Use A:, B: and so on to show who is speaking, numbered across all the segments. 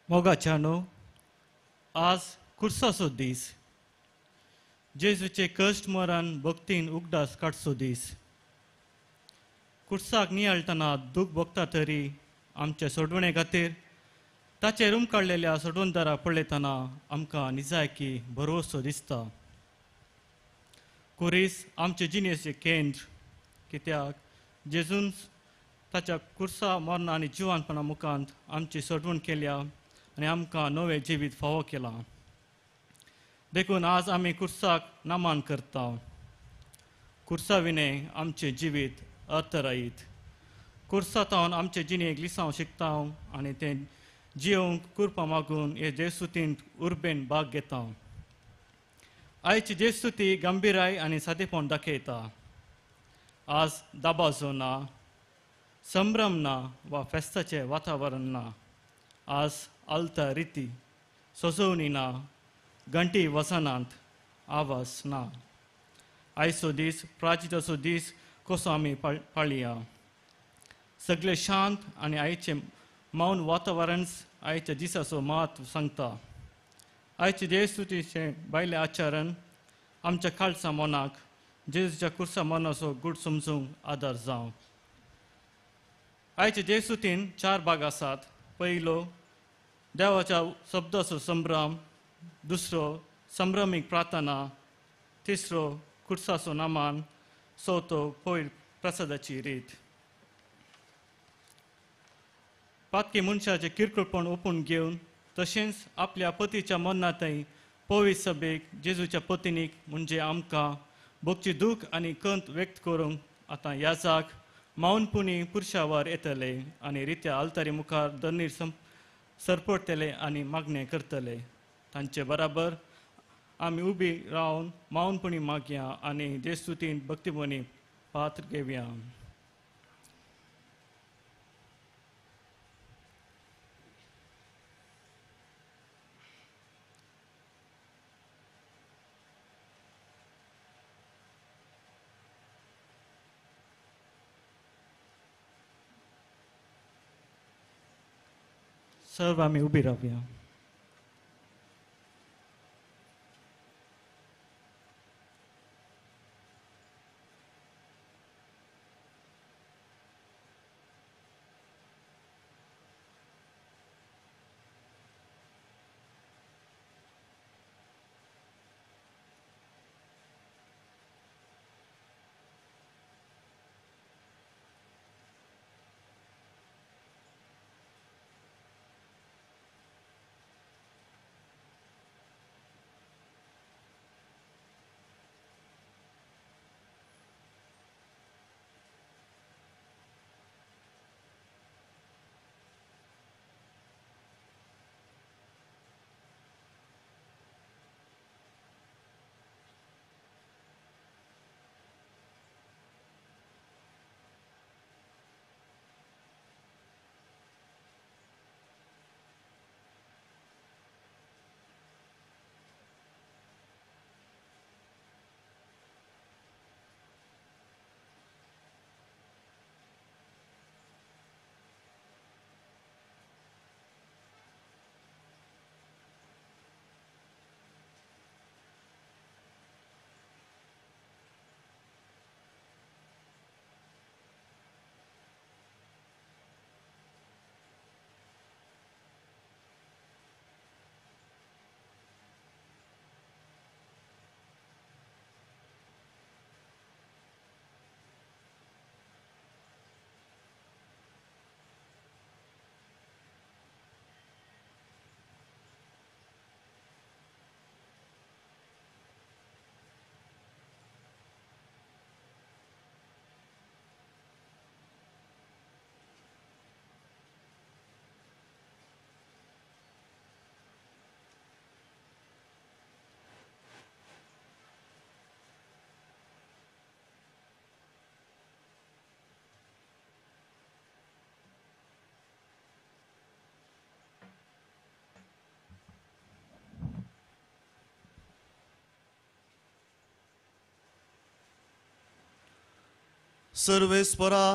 A: मोगाच्यानो, आज कुर्साचो दीस, जेजूचे कश्ट मरण भक्तीन उगडास काडचो दीस. कुर्साक नियाळटना दूख भोगता तरी आमचे सोडवणे खातीर ताचेर उमकाडलेल्या सोडवणदारा पळयतना आमकां निजायकी भरवसो दिसता. कुरीस आमचे जिणेचें केंद्र, कित्याक जेजून ताच्या कुर्सा मरणा आनी जिवानपणा मुखांत आमची सोडवण केल्या आनी आमकां नवें जिवीत फावो केलां. देखून आज आमी कुर्साक नामान करता. कुर्सा विणें आमचें जिवीत अर्थरायत. कुर्सा तावन आमचे जिणेक लिसांव शिकता आनी तें जियोंक कुरपा मागून हे जेस्तुतींत उर्बेन भाग घेता. आयची जेस्तुती गंभीराय आनी सादेपण दाखयता. आज दाबाजो ना, संभ्रम ना वा फेस्ताचें वातावरण ना. आज आलता रिती सजोवणी ना, घंटी वसनांत आवाज ना. आयचो दीस प्राचिताचो दीस कसो आमी पाळया. सगळे शांत आनी आयचें मौन वातावरण आयच्या दिसाचो म्हत्व सांगता. आयचे देवस्तुतीचें भायलें आचरण आमच्या काळसा मनाक जेजूच्या कुर्सा मनाचो गूट समजूंक आदार जावं. आयचे देवस्तुतीन चार भाग आसात. पयलो देवाच्या शब्दाचो संभ्रम, दुसरो संभ्रमीक प्रार्थना, तिसरो कुर्साचो नामान, चवथो पयर प्रसादाची रीत. पातकी मनशाचें किरकोळपण ओपून घेवन तशेंच आपल्या पतीच्या मरणांतय पवित्र सभेक जेजूच्या पतिनीक म्हणजे आमकां भोगची दूख आनी कंत व्यक्त करूंक आतां याजाक मौनपुणी पुरशावार येतले आनी रित्या आल्तारी मुखार दनीर सरपडटले आनी मागणें करतले. तांचे बराबर आमी उबी रावन मौनपणी मागया आनी देस्तुतीन भक्तीपणी पात्र घेवया. सर्व आमी उबी रावया.
B: सर्वेस्परा,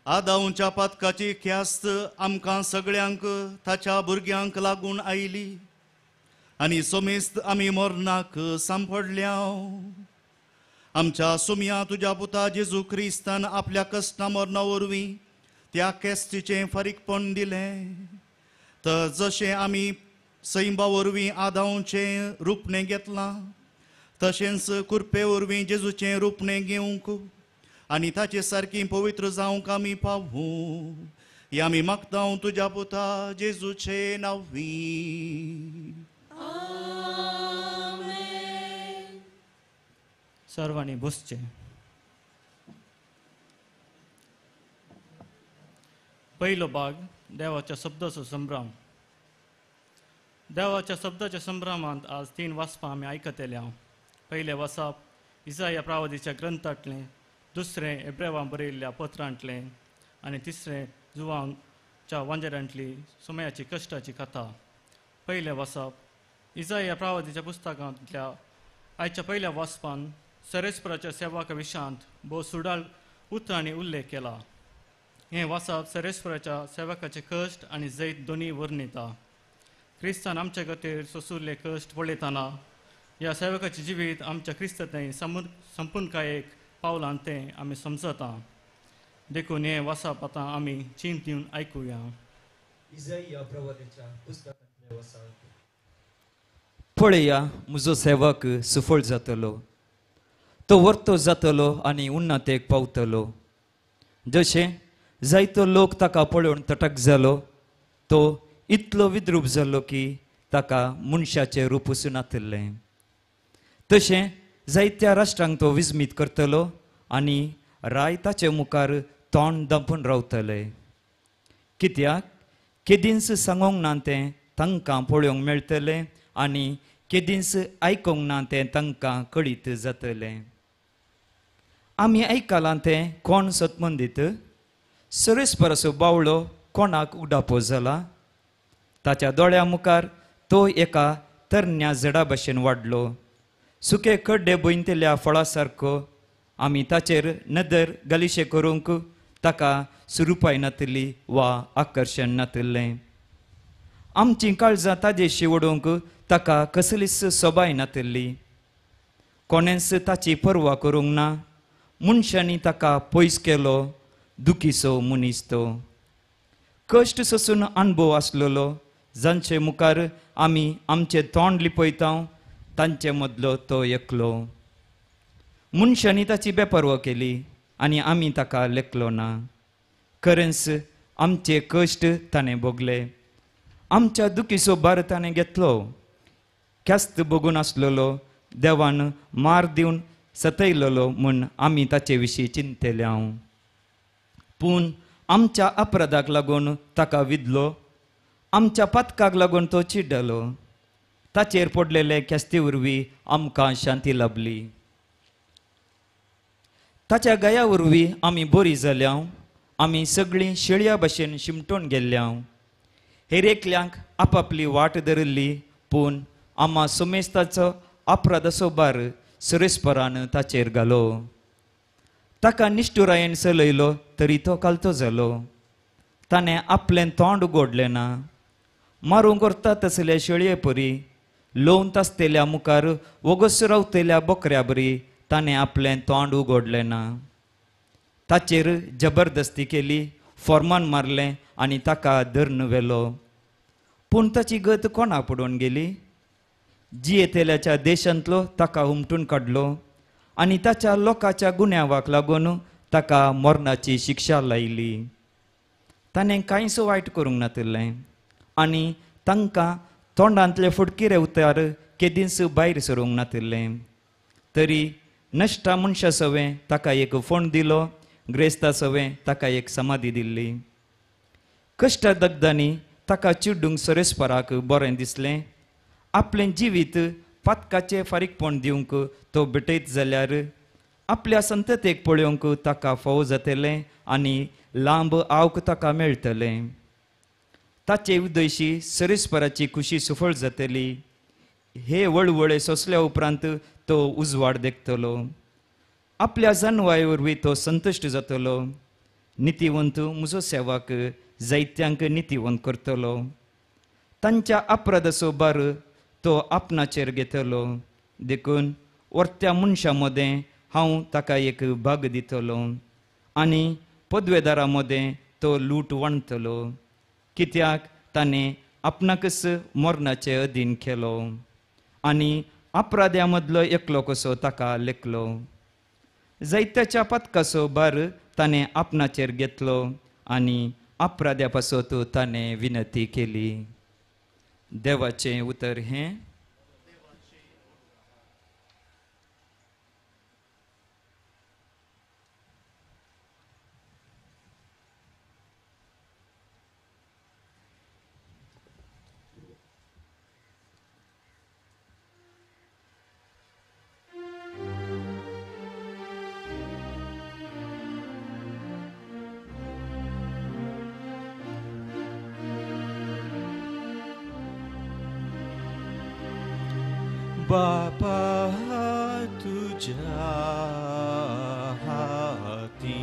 B: आदांवच्या पातकाची ख्यास्त आमकां सगळ्यांक ताच्या भुरग्यांक लागून आयली आनी समेस्त आमी मरणाक सांपडल्या. आमच्या सुमया तुज्या पुता जेजू क्रिस्तान आपल्या कश्टा मरणा वरवीं त्या केस्तीचें फारीकपण दिलें. तर जशें आमी सैंबा वरवीं आदांवचें रुपणें घेतलां तशेंच कुरपे वरवीं जेजूचें रुपणें घेवंक आनी ताचे सारकी पवित्र जावंक आमी पावूं. हे आमी मागता तुज्या पुता जेजूचे नांवी.
A: सर्वांनी बसचें. पयलो भाग, देवाच्या शब्दाचो संभ्रम. देवाच्या शब्दाच्या संभ्रमांत आज 3 वाचपां आमी आयकतले. पयलें वाचप इजाया प्रावदीच्या ग्रंथांतलें, दुसरें एब्रेवां बरयल्ल्या पत्रांतलें आनी तिसरें जुवांच्या वांजेरांतली समयाची कश्टाची कथा. पयलें वाचप इजाया प्रावदीच्या पुस्तकांतल्या आयच्या पयल्या वाचपान सरेस्पराच्या सेवाका विशयांत भोव सुडाळ उतरांनी उल्लेख केला. हें वाचप सरेस्पराच्या सेवकाचे कश्ट आनी जैत दोनी वर्णिता. क्रिस्तान आमच्या खातीर सोंशिल्ले कश्ट पळयतना ह्या सेवकाचें जिवीत आमच्या क्रिस्तांत संपूर्णकायेक पावलां तें आमी समजता. देखून हें वाचप आतां आमी चिंत दिवन आयकुया.
C: पळया, म्हजो सेवक सुफळ जातलो, तो वर्तो जातलो आनी उन्नतेक पावतलो. जशें जायतो लोक ताका पळोवन तटक जालो, तो इतलो विद्रूप जालो की ताका मनशाचें रूपच नातिल्लें. तशें जायत्या राष्ट्रांक तो विस्मीत करतलो आनी राय ताचे मुखार तोंड दांपून रावतले. कित्याक केदींच सांगोंक ना तें तांकां पळोवंक मेळटलें आनी केदींच आयकोंक ना तें तांकां कळीत जातलें. आमी आयकलां तें कोण सतमंदीत सरेस्पराचो बावळो कोणाक उडापो जाला? ताच्या दोळ्या मुखार तो एका तरण्या झडा भशेन वाडलो. सुके खड्डे भंयतल्या फळा सारको आमी ताचेर नदर गलिशे करूंक ताका सुरुपाय नातिल्ली वा आकर्शण नातिल्लें. आमचीं काळजां ताजेशी ओडूंक ताका कसलीच सोबाय नातिल्ली. कोणेंच ताची पर्वा करूंक ना. मनशांनी ताका पयस केलो. दुखीचो मनीस तो. कश्ट सोसून अणभव आसलेलो जांचे मुखार आमी आमचें तोंड लिपयता तांचे मदलो तो एकलो. मनशांनी ताची बेपर्वा केली आनी आमी ताका लेखलो ना. खरेंच आमचे कश्ट ताणें भोगले, आमच्या दुखीचो भार ताणें घेतलो. ख्यास्त भोगून आसलेलो देवान मार दिवन सतयलेलो म्हूण आमी ताचे विशीं चिंतले हांव. पूण आमच्या अपराधाक लागून ताका विदलो, आमच्या पातकाक लागून तो चिड्डलो. ताचेर पडलेले ख्यास्ती वरवीं आमकां शांती लाभली. ताच्या गया वरवीं आमी बरी जाल्या. आमी सगळीं शेळया भशेन शिमटून गेल्ल्या. हेर एकल्यांक आपापली वाट धरिल्ली, पूण आमा सुमेस्ताचो अपराधाचो भार सुरेस्परान ताचेर घालो. ताका निश्ठुरायेन चलयलो तरी तो कालतो जालो. ताणें आपलें तोंड उगडलें ना. मारूंक व्हरता तसले शेळये परी, लोवन तासतेल्या मुखार वोगस रावतल्या बोकऱ्या बरी ताणें आपलें तोंड उगडलें ना. ताचेर जबरदस्ती केली, फॉर्मान मारलें आनी ताका धरून व्हेलो. पूण ताची गत कोणा पडून गेली? जियेतल्याच्या देशांतलो ताका हुमटून काडलो आनी ताच्या लोकांच्या गुन्यांवाक लागून ताका मरणाची शिक्षा लायली. ताणें कांयच वायट करूंक नातिल्लें आनी तांकां तोंडांतले फुटकिरे उतार केदींच भायर सरूंक नातिल्लें. तरी नश्टा मनशा सवें ताका एक फोंड दिलो, ग्रेस्ता सवें ताका एक समाधी दिल्ली. कश्टा दगदांनी ताका चिड्डूंक सरेस्पराक बरें दिसलें. आपलें जिवीत पातकाचें फारीकपण दिवंक तो भेटयत जाल्यार आपल्या संततेक पळोवंक ताका फावो जातलें आनी लांब आवक ताका मेळटलें. ताचे उद्देशी सरेस्पराची खुशी सुफळ जातली. हे वळवळे सोंसल्या उपरांत तो उजवाड देखतलो. आपल्या जानवाय वरवीं तो संतुश्ट जातलो. नितीवंत म्हजो सेवाक जायत्यांक नितीवंत करतलो. तांच्या अपराधाचो भार तो आपणाचेर घेतलो. देखून वर्त्या मनशां मदें हांव ताका एक भाग दितलो आनी पदवेदारां मदें तो लूट वांटतलो, कित्याक ताणें आपणाकच मरणाचे अधीन केलो आनी अपराध्या मदलो एकलो कसो ताका लेखलो. जायत्याच्या पातकाचो भार ताणें आपणाचेर घेतलो आनी अपराध्या पासत ताणें विनंती केली. देवाचें उतर हें.
B: बापा तुझ्या हाती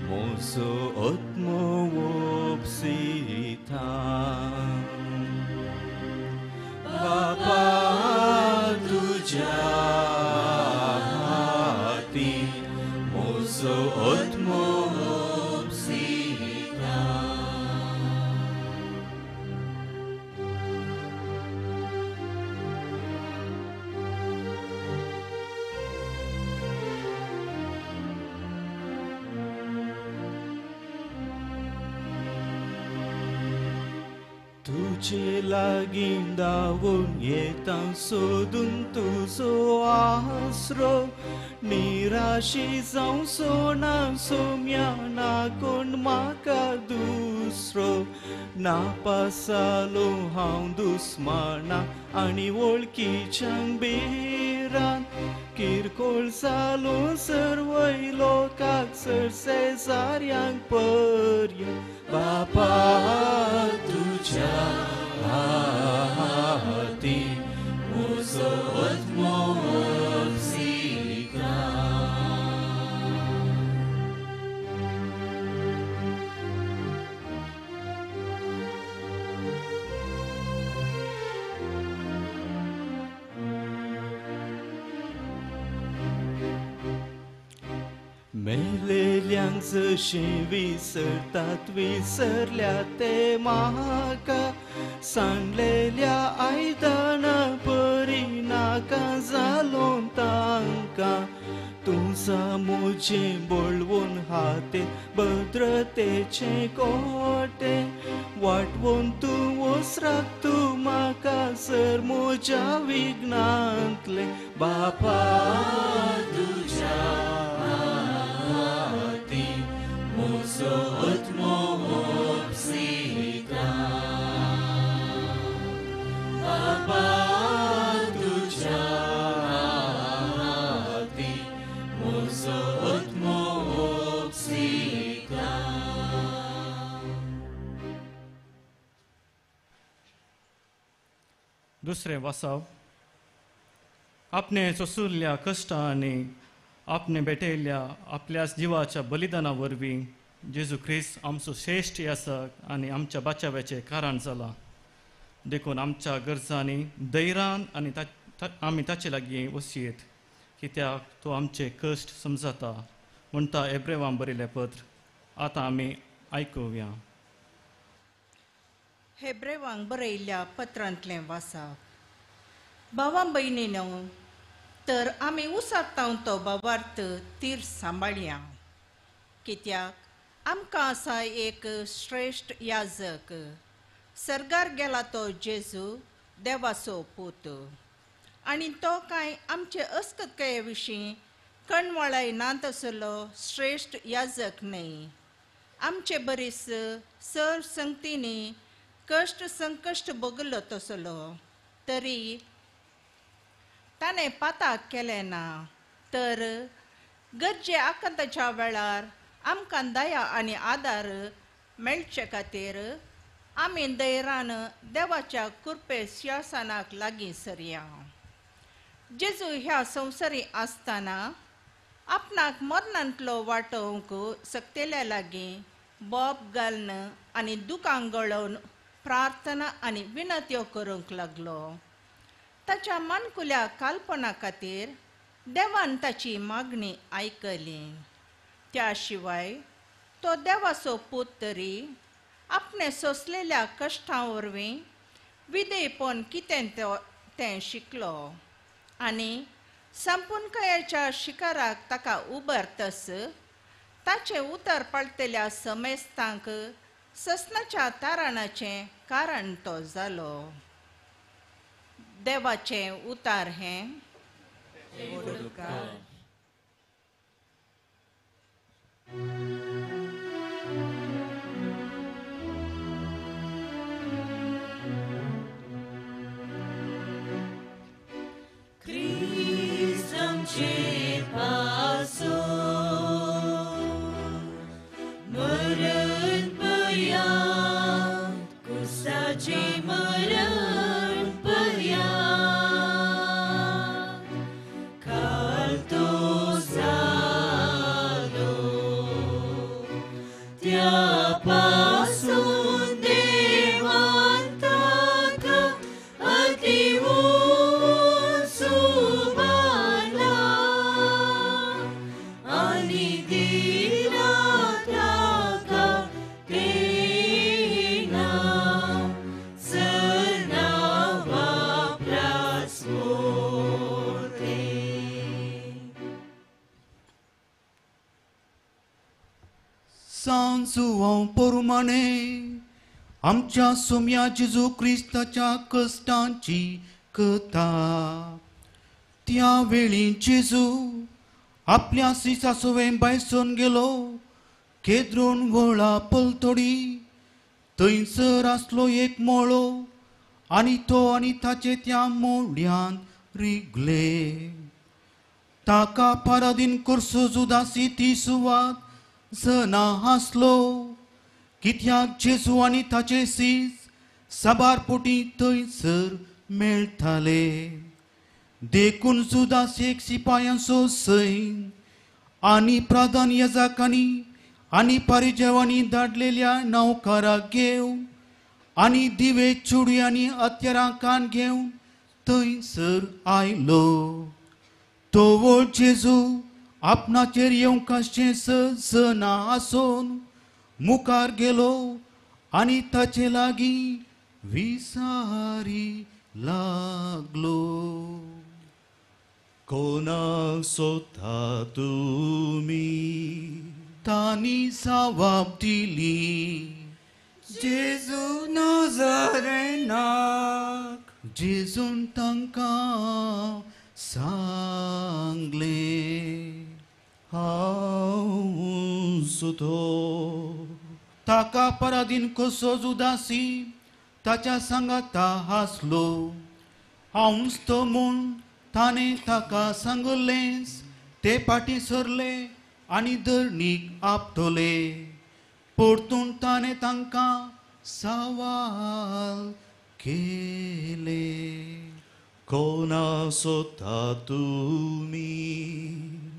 B: म्हजो आत्मो ओपसिता. बापा तुझ्या हाती म्हजो आत्मो ओपसिता. तुजे लागीं धांवून येता सोदून तुजो आसरो, निराशी जावचो ना सोम्या ना कोण म्हाका दुसरो. नापासालो हांव दुस्माना आनी वळखीच्यांक बेरान, किरकोळ जालो सर्वय लोकाक सर शेजाऱ्यांक पर्य. बापा तुझ्या हाती म्हजो आत्मो ओपसिता. मेलेल्यांक जशें विसरतात विसरल्या ते म्हाका, सांडलेल्या आयदना परी नाका जालो तांकां. तुमचा म्हजें बळवून हाते भद्रतेचें कोटे, वाटवून तूं वसराक तूं म्हाका सर म्हज्या विघ्नांतलें. बापा तुज्या हाती म्हजो आत्मो ओपसिता. बापा तुज्या हाती म्हजो आत्मो ओपसिता.
A: दुसरें वासाव. आपणे सोंशिल्ल्या कश्टांनी आपणे भेटयल्ल्या आपल्या जिवाच्या बलिदाना वरवीं जेजू ख्रिस्त आमचो श्रेश्ठ यासक आनी आमच्या बाचाव्याचें कारण जाला. देखून आमच्या गरजांनी धैर्यान आनी आमी ताचे लागीं वसयेत, कित्याक तो आमचे कश्ट समजता म्हणटा एब्रेवां बरयलें पत्र. आतां आमी आयकुया
D: हेब्रेवांक बरयल्ल्या पत्रांतलें वाचप. भावां भयणीनो, तर आमी उसातांव तो भावार्थ तीर सांबाळया, कित्याक आमकां आसा एक श्रेश्ठ याजक, सर्गार गेला तो जेजू देवाचो पूत, आनी तो कांय आमचे अस्कतकाये विशीं कणवळाय ना तसलो श्रेश्ठ याजक न्हय. आमचे बरीस सर संगतींनी कश्ट संकश्ट भोगलो तसलो तरी ताणें पाताक केलें ना, तर गरजे आकांताच्या वेळार आमकां दया आनी आदार मेळचे खातीर आमी धैर्यान देवाच्या कृपे सिंहासनाक लागीं सरया. जेजू ह्या संवसारी आसतना आपणाक मरणांतलो वाटोवंक सक्तेल्या लागीं बोब घालून आनी दुकां गळोवन प्रार्थना आनी विनत्यो करूंक लागलो. ताच्या मानकुल्या कालपणा खातीर देवान ताची मागणी आयकली. त्या शिवाय तो देवाचो पूत तरी आपणे सोंसलेल्या कश्टां वरवीं विधेयपण कितें तें शिकलो आनी संपूर्णकायाच्या शिकाराक ताका उबरतस ताचें उतर पाळटल्या समेस्तांक ससनाच्या तारणाचें कारण तो जालो. देवाचें उतार हें.
E: पोरुमाणे आमच्या सोम्या जेजू क्रिस्ताच्या कश्टांची कथा. त्या वेळी जेजू आपल्या सिसासोवें बायसून गेलो केद्रोन व्हळा पलतोडी. थंयसर आसलो एक मोळो आनी तो आनी ताचे त्या मोळ्यांत रिगले. ताका पारादीन करसो जुदासी ती सुवात जना हासलो कित्याक जेजू आनी ताचे सीस साबार पोटी थंयसर मेळटाले. देखून जुदास एक सिपायांचो सैन आनी प्रधान याजकांनी आनी पारिजेवांनी धाडलेल्या नौकाराक घेवन आनी दिवे चुडी आनी हत्यारां कान घेवन थंयसर आयलो. तो व्हड जेजू आपणाचेर येवंक आसचें सजना आसून मुखार गेलो आनी ताचे लागीं विसारी लागलो.
B: कोणाक सोदता तुमी?
E: तांणी जबाब दिली,
F: जेजू नाझरेनाक.
E: जेजून तांकां सांगलें,
B: हांव तो.
E: ताका परादीन कसो जुदासी ताच्या सांगाता हांसलो. हांवच तो म्हूण ताणें ताका सांगलेंच. ते फाटीं सरले आनी धरणीक आपटले. परतून ताणें तांकां सवाल केलें,
B: कोणा सोदता तुमी?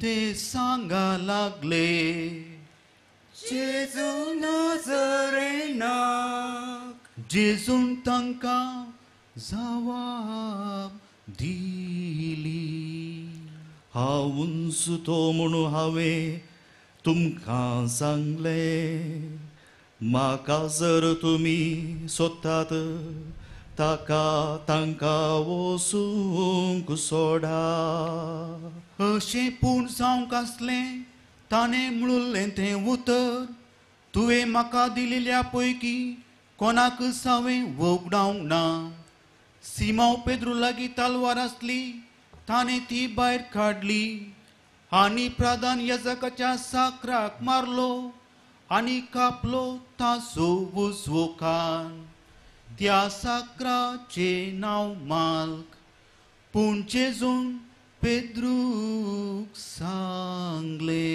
E: ते सांगा लागले,
F: जेजू नाझरेनाक.
E: जेजून तांकां जबाब दिली,
B: हांवूच तो म्हणून हांवें तुमकां सांगलें. म्हाका जर तुमी सोदतात ताका तांकां वचूंक सोडा.
E: अशें पूण जावंक आसलें ताणें म्हणिल्लें तें उतर, तुवें म्हाका दिलेल्या पयकी कोणाकच हांवें वगडावंक ना. सिमांव पेद्रू लागीं तलवार आसली, ताणें ती भायर काडली आनी प्रधान याजकाच्या साकराक मारलो आनी कापलो ताचो उजवो कान. त्या साकराचें नांव माल्क. पूण जेजून पेद्रूक सांगलें,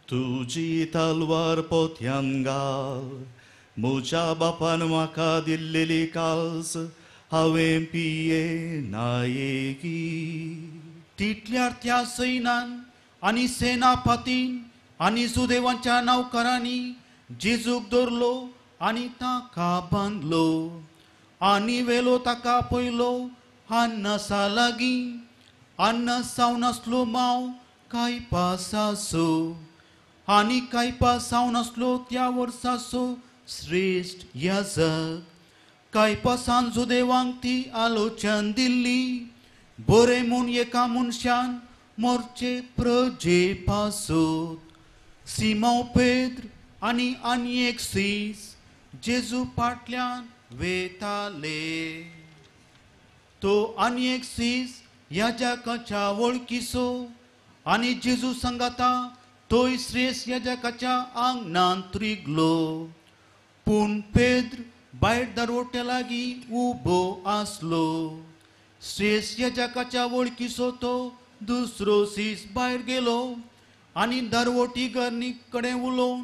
B: तुजी तलवार पोत्यान घाल. म्हज्या बापान म्हाका दिल्लेली काल्स हांवें पिये नायेकी.
E: तितल्यार त्या सैनान आनी सेनापतीन आनी सुदेवांच्या नावकारांनी जेजूक दवरलो आनी ताका बांदलो आनी वेलो ताका पयलो अन्नसा लागीं. अन्नस जावन आसलो माव कायपासाचो आनी कायपास जावन आसलो त्या वर्साचो श्रेश्ठ याजक. कायपासान जुदेवांक ती आलोचन दिल्ली बरें म्हूण एका मनशान मोरचे प्रजे पासत. सिमांव पेद्र आनी आनी एक सीस जेजू फाटल्यान वेताले. तो आनी एक सीस याजकाच्या वळखीचो आनी जेजू सांगाता तोय श्रेश्ठ याजकाच्या आंगणांत रिगलो. पूण पेद्र भायर दरवट्या लागीं उबो आसलो. श्रेश्ठ याजकाच्या वळखीचो तो दुसरो सीस भायर गेलो आनी दरवटी गर्णी कडेन उलोवन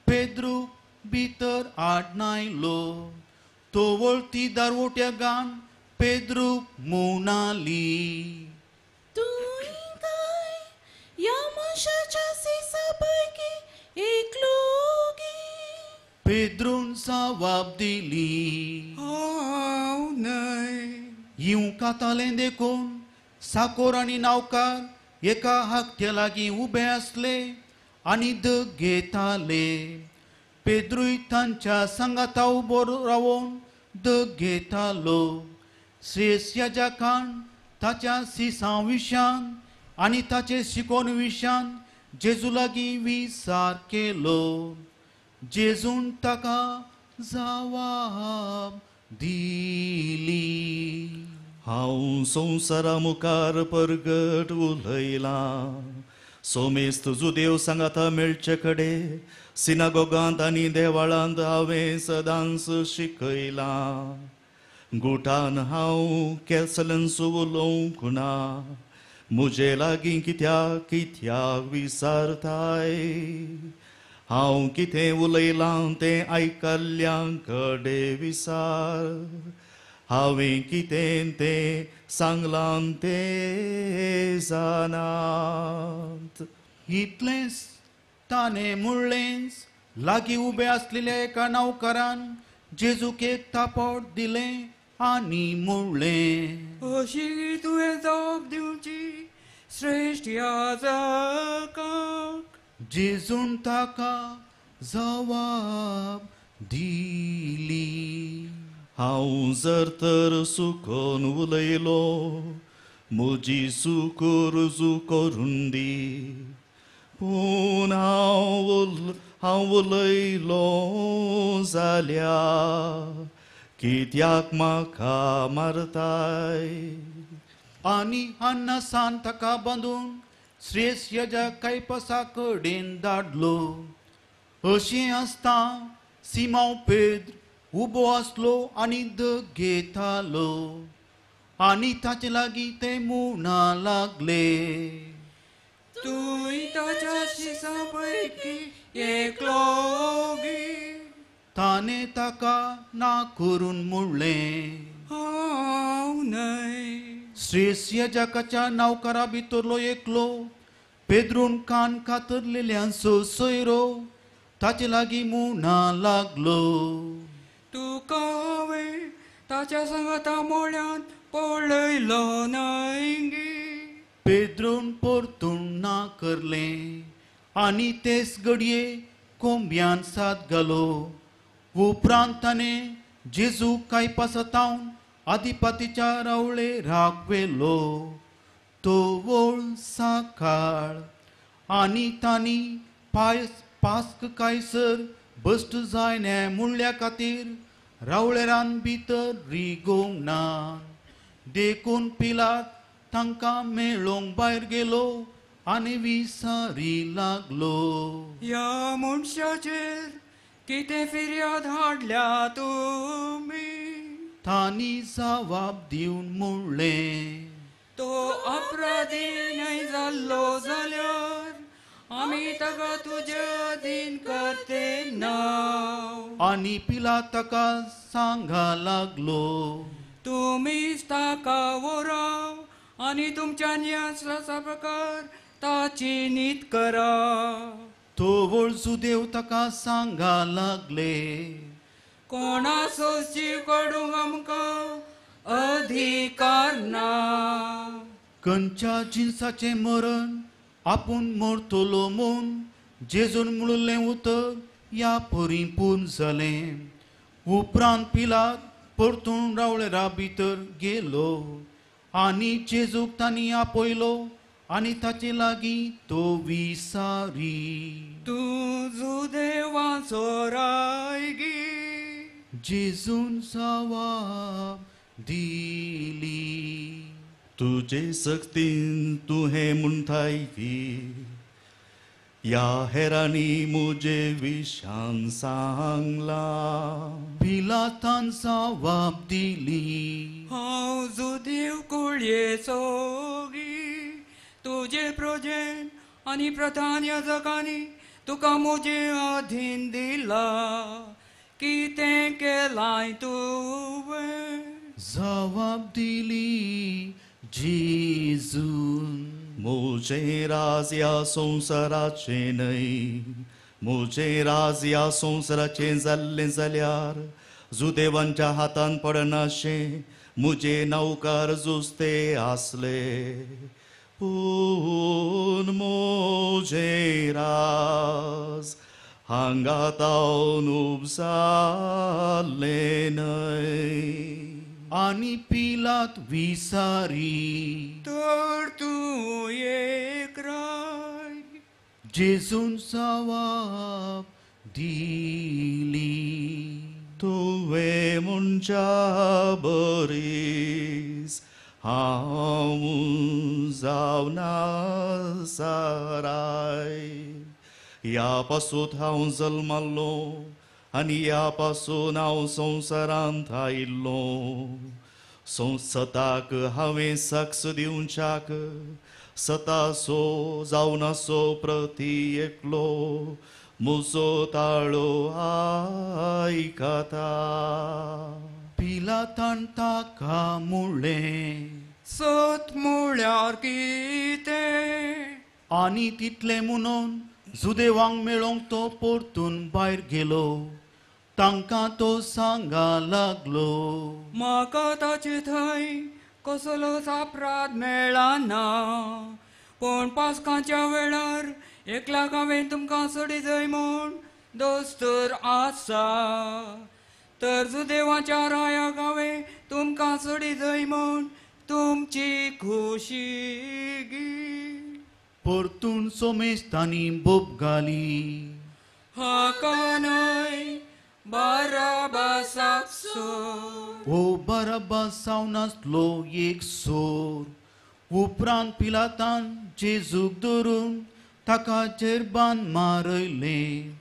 E: पेद्रूक भितर आडनायलो. तो वळती दरवट्या गान पेद्रूक म्हणाली,
D: तूं काय ह्या मनशाच्या सिसा पैकी एकलो गी?
E: पेद्रून जबाब दिली,
F: हांव न्हय.
E: येवंक कातालें देखून साकोर आनी नावकार एका हाकट्या लागीं उबे आसले आनी दग घेताले. पेद्रूय तांच्या सांगाता उबो रावोन दग घेतालो. श्रेश्ठ याजकान ताच्या सिसां विशान आनी ताचे शिकोवन विशान जेजू लागीं विचार केलो. जेजून ताका जबाब दिली,
B: हांव संवसारा मुखार परगट उलयलां. सोमेस्त जुदेव सांगाता मेळचे कडेन सिनागोगांत आनी देवाळांत हांवें सदांच शिकयलां. गुटान हांव केसलन्स उलोवंक ना. म्हजे लागीं कित्याक कित्याक विचारताय? हांव कितें उलयलां तें आयकल्ल्यां कडेन विचार. हांवें कितें तें सांगलां तें जाणात.
E: इतलेंच ताणें म्हणलेंच लागीं उबे आसलेल्या एका नावकारान जेजूक एक थापट दिलें आनी म्हणलें,
F: अशी तुवें जाप दिवची श्रेश्ठ याजकाक.
E: जेजून ताका जबाब दिली,
B: हांव जर तर सुकोन उलयलो म्हजी सुक रुजू करून दी. पूण हांव उलयलो जाल्यार कित्याक म्हाका मारताय?
E: आनी अन्नसान ताका बांदून श्रेश्ठ याजक कायपासा कडेन धाडलो. अशें आसता सिमांव पेद्र उबो आसलो आनी दग घेतालो आनी ताचे लागीं ते म्हणा लागले,
F: तूंय ताच्या सिसां पैकी एकलो गी?
E: ताणें ताका ना करून म्हणलें,
F: हांव न्हय.
E: श्रेश्ठ याजकाच्या नावकारा भितरलो एकलो पेद्रून कान कातरलेल्यांचो सोयरो ताचे लागीं म्हणा लागलो,
F: तुका हांवें ताच्या सांगाता मोळ्यांत पळयलो न्हय गी?
E: पेद्रून परतून ना करलें आनी तेच घडये कोंब्यान साद घालो. उपरांत ताणें जेजूक कायपासातावन आदिपातीच्या रावळे राक व्हेलो. तो वळ साकाळ आनी तांणी पास्क कायसर बस्ट जायना म्हणल्या खातीर रावळेरान भितर रिगोवंक ना. देखून पिलात तांकां मेळोवंक भायर गेलो आनी विसारी लागलो.
F: ह्या मनशाचेर कितें फिर्याद हाडल्या तुमी?
E: तांणी जबाब दिवन म्हणलें,
F: तो अपराधी न्हय जाल्लो जाल्यार आमी ताका तुज्या अधीन करते ना.
E: आनी पिलात ताका सांगा लागलो,
F: तुमीच ताका व्हराव आनी तुमच्या न्यायाचा प्रकार ताची नीत करा.
E: तोवळ जुदेव ताका सांगा लागले,
F: कोणाचो जीव काडूंक आमकां अधिकार ना.
E: खंयच्या जिनसाचें मरण आपूण मरतलो म्हूण जेजून म्हणिल्लें उतर ह्या परी पूर्ण जालें. उपरांत पिलात परतून रावळेरा भितर गेलो आनी जेजूक तांणी आपयलो आनी ताचे लागीं तो विसारी.
F: तूं जुदेवाचो रायगी?
E: जेजून जवाब दिली,
B: तुजे सक्तीन तूं हें म्हणटाय की ह्या हेरांनी म्हजे विशान सांगलां.
E: पिलातान जवाब दिली,
F: हांव जुदेव कुळयेचो गी? तुजे प्रजेन आनी प्रधान याजकांनी तुका म्हजे अधीन दिला. कितें केलां तुवें?
E: जवाब दिली जेजून,
B: म्हजें राज ह्या संवसाराचें न्हय. म्हजें राज ह्या संवसाराचें जाल्लें जाल्यार जुदेवांच्या हातान पडनाशें म्हजे नौकार जुस्ते आसले. पूण म्हजें राज हांगा तावन उपजालें न्हय.
E: आनी पिलात विसारी,
F: तर तूं एक राय?
E: जेजून जवाब दिली,
B: तुवें म्हणच्या बरीच हांव जावन आसा राय. ह्या पासून हांव जल्माल्लो आनी ह्या पासून हांव संवसारांत आयिल्लो. संसताक हांवें साक्ष दिवच्याक सतासो जावनासो प्रती एकलो म्हजो ताळो आयकता.
E: पिलातान ताका म्हणलें,
F: सत म्हळ्यार कितें?
E: आनी तितलें म्हणून जुदेवांक मेळोंक तो परतून भायर गेलो. तांकां तो सांगा लागलो,
F: म्हाका ताचे थंय कसलोच अपराध मेळना. पूण पास्काच्या वेळार एकल्याक हांवें तुमकां सोडी जाय म्हूण दोस्तर आसा. तर जुदेवाच्या रायाक हांवें तुमकां सोडी जाय म्हूण तुमची खुशी गी.
E: परतून सोमेस्तांनी बोब घाली,
F: हाका न्हय बाराबासाक सोड.
E: ओ बाराबास जावन आसलो एक सोर. उपरांत पिलातान जेजूक धरून ताका जेरबान मारयलें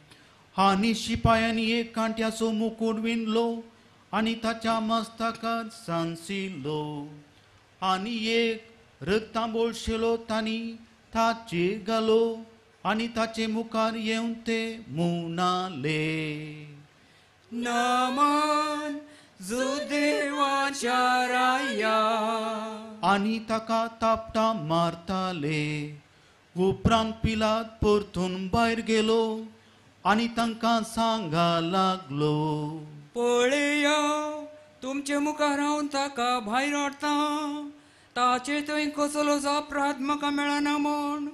E: आनी शिपायांनी एक कांट्याचो मुकूट विणलो आनी ताच्या मस्तकार सांसिलो आनी एक रक्तांबोळ शेलो तांणी ताचेर घालो आनी ताचे मुखार येवन ते म्हणाले,
F: नमन जुदेवाच्या राया.
E: आनी ताका तापटां मारताले. उपरांत पिलात परतून भायर गेलो आनी तांकां सांगा लागलो,
F: पळया तुमचे मुखार हांव ताका भायर हाडटा. ताचे थंय कसलोच अपराध म्हाका मेळना म्हूण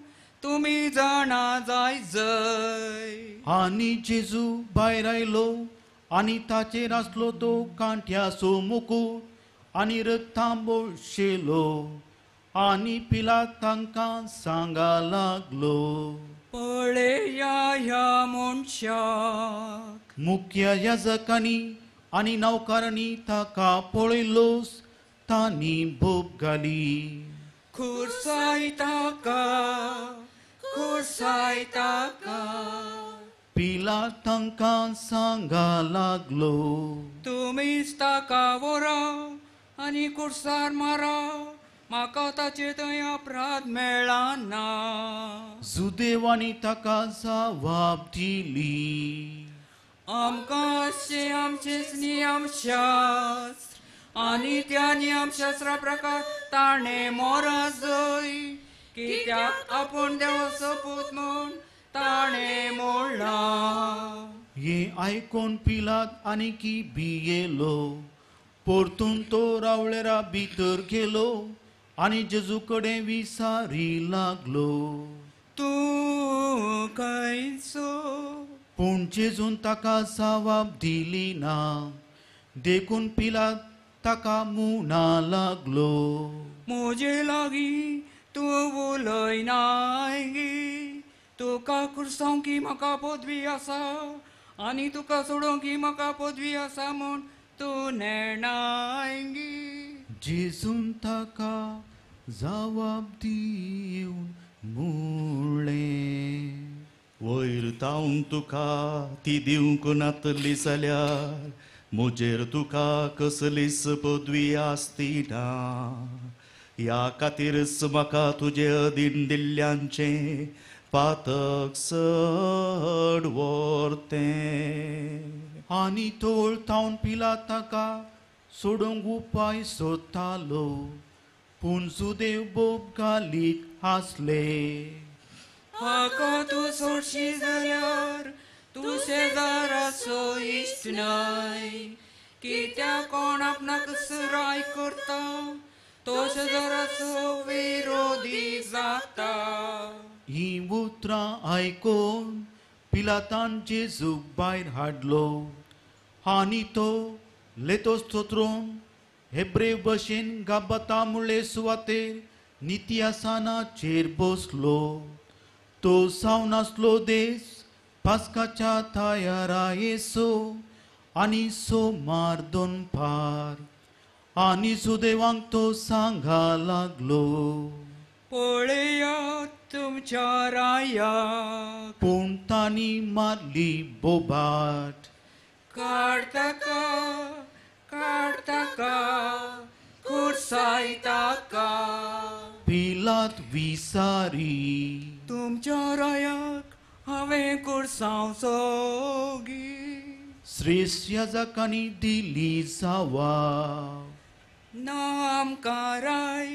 F: तुमी जाणा जाय जय.
E: आनी जेजू भायर आयलो आनी ताचेर आसलो तो कांट्याचो मुकूट आनी रक्तांबोळ शेलो. आनी पिलात तांकां सांगा लागलो,
F: पळया ह्या मनशाक.
E: मुख्य याजकांनी आनी नौकरांनी ताका पळयलोच तांणी बोब घाली,
F: खुर्साय ताका, खुर्साय ताका.
E: पिलात तांकां सांगा लागलो,
F: तुमीच ताका व्हरा आनी कुर्सार मारा. म्हाका ताचे थंय अपराध मेळना.
E: जुदेवांनी ताका जवाब दिली,
F: आमकां अशें आमचेच नियमशास्त्र आनी त्या नियमशास्त्रा प्रकार ताणें मोरा जय. कित्याक आपूण देवाचो पूत म्हूण ताणें म्हणलां.
E: हें आयकून पिलात आनीकी भियेलो. परतून तो रावळेरा भितर गेलो आनी जेजू कडेन विसारी लागलो.
F: तूं खंयचो?
E: पूण जेजून ताका जबाब दिली ना. देखून पिलात ताका म्हणा लागलो,
F: म्हजे लागीं तूं उलयनाय गी? तुका कुर्सावंक म्हाका पदवी आसा आनी तुका सोडोवंक म्हाका पदवी आसा म्हूण तूं नेणाय गी?
E: जेजून ताका जबाब दिवन म्हणलें,
B: वयर तावन तुका ती दिवंक नातली जाल्यार म्हजेर तुका कसलीच पदवी आसती ना. ह्या खातीरच म्हाका तुजे अधीन दिल्ल्यांचें पातक चड व्हरतें.
E: आनी तोळ तावन पिलात ताका सोडूंक उपाय सोदतालो. पूण जुदेव बोब घालीत आसले.
F: हाका तूं सोडशी जाल्यार तूं शेजाराचो इश्ट न्हय. कित्याक कोण आपणाक सुराय करता तो शेजाराचो विरोधी जाता.
E: हीं उतरां आयकून पिलातान जेजूक भायर हाडलो आनी तो लेतोस्तोत्रोन हेब्रेव भशेन गाबाता मुळे सुवातेर नित्यासनाचेर बसलो. तो जावन आसलो देस पास्काच्या तयारायेचो आनी सोमार दनपार. आनी सुदेवांक तो सांगा लागलो,
F: पळयात तुमच्या रायाक.
E: पूण तांणी मारली बोबाट.
F: काड ताका, काड ताका, कुर्साय ताका.
E: पिलात विसारी,
F: तुमच्या रायाक हांवें कुर्सावचो गी?
E: श्रेश्ठ याजकांनी दिली जबाब.
F: ना आमकां राय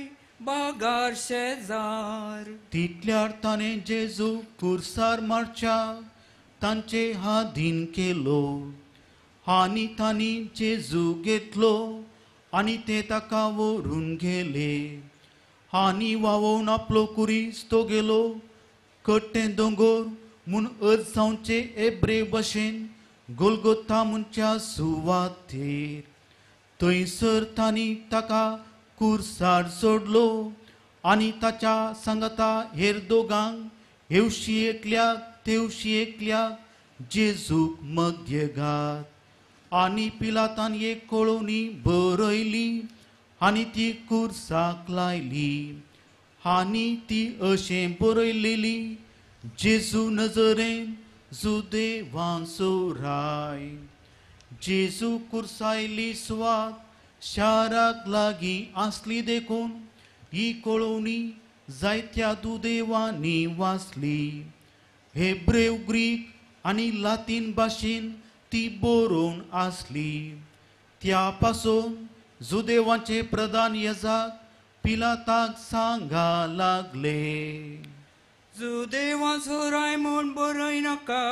F: बागार शेजार.
E: तितल्यार ताणें जेजू कुर्सार मारच्या तांचे हादीन केलो आनी तांणी जेजू घेतलो आनी ते ताका व्हरून गेले. आनी व्हांवोवन आपलो कुरीस तो गेलो कट्टें दोंगोर म्हूण अर्ज जावचे एब्रे भशेन गोलगोता म्हणच्या सुवातेर. थंयसर तांणी ताका कुर्सार सोडलो आनी ताच्या सांगाता हेर दोगांक हेवशी एकल्याक तेवशी एकल्याक जेजूक मध्यघात. आनी पिलातान एक कळोवणी बरयली आनी ती कुर्साक लायली. आनी ती अशें बरयलेली, जेजू नजरेन जुदेवांचो राय. जेजू कुर्सायली सुवात शाराक लागीं आसली देखून ही कळोवणी जायत्या दुदेवांनी वाचली. हेब्रेव, ग्रीक आनी लातीन भाशेन ती बरोवन आसली. त्या पासून जुदेवांचे प्रधान याजक पिलाताक सांगा लागले,
F: जुदेवांचो राय म्हूण बरय नाका,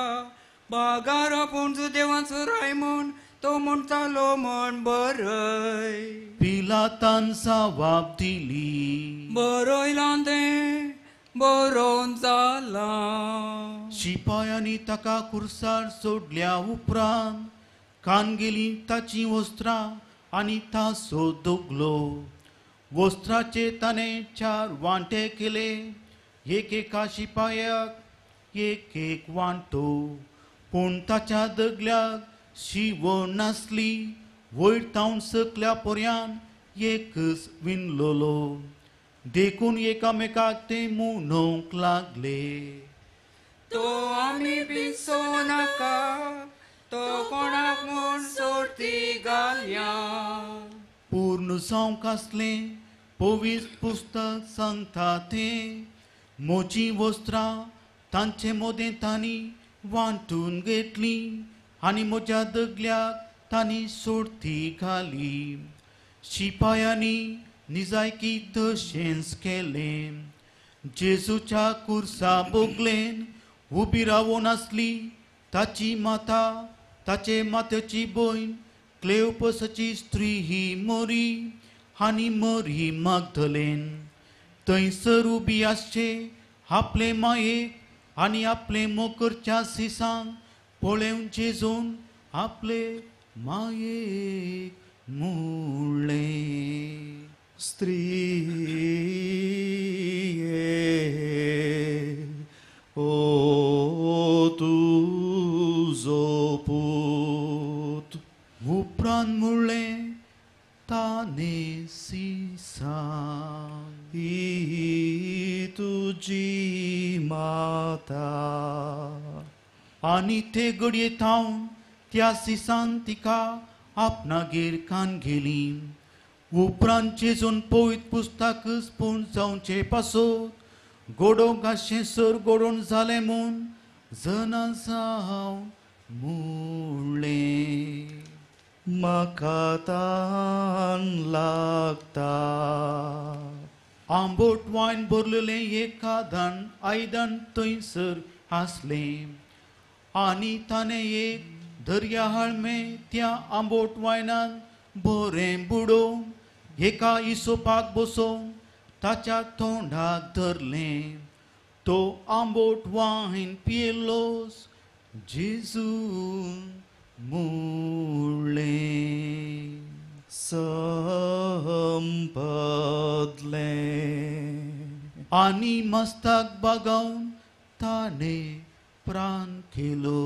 F: बागार आपूण जुदेवांचो राय म्हूण तो म्हणटालो म्हूण बरय.
E: पिलातान जबाब दिली,
F: बरयलां तें बरोवन जालां.
E: शिपायांनी ताका कुर्सार सोडल्या उपरांत कान गेली ताचीं वस्त्रां आनी तासो दोगलो. वस्त्राचे ताणें 4 वांटे केले, एक एका शिपायाक एक एक वांटो. पूण ताच्या दगल्याक शिवण नासली. वयर तावन सकल्या पर्यान एकच विणलोलो. देखून एकामेकाक ते म्हणूंक लागले,
F: तो आमी पिसो नाका, तो कोणाक म्हूण सोडती घालया.
E: पूर्ण जावंक आसलें पवित्र पुस्तक सांगता तें, म्हजीं वस्त्रां तांचे मदें तांणी वांटून घेतलीं आनी म्हज्या दगल्याक तांणी सोडती घाली. शिपायांनी निजायकी तशेंच केलें. जेजूच्या कुर्सा बोगलेन उबी रावून आसली ताची माता, ताचे मातेची भयण, क्लेवपसाची स्त्री ही मोरी आनी मोरी मागदलेन. थंयसर उबी आसचे आपले मायेक आनी आपले मोकरच्या सिसांक पळोवन जेजून आपले मायेक म्हणलें,
B: स्त्रिये ओ तुजो पूत.
E: उपरांत म्हणलें ताणें सिसांक,
B: ही तुजी माता.
E: आनी ते घडये थावन त्या सिसान तिका आपणागेर कान गेली. उपरांत जेजून पवित्र पुस्तकच पूण जावचे पासत गोडोंक आशें सर गोडोवन जालें म्हूण जना जावन म्हणलें,
B: म्हाका तान लागता.
E: आंबट वायन भरलेलें एकादन आयदन थंयसर आसलें आनी ताणें एक दर्या हाळमें त्या आंबट वायनान बरें बुडोवन एका इसोपाक बसोवन ताच्या तोंडाक धरलें. तो आंबट वायन पियेलोच जेजून म्हणलें,
B: संपदलें.
E: आनी मस्ताक बागावन ताणें प्राण केलो.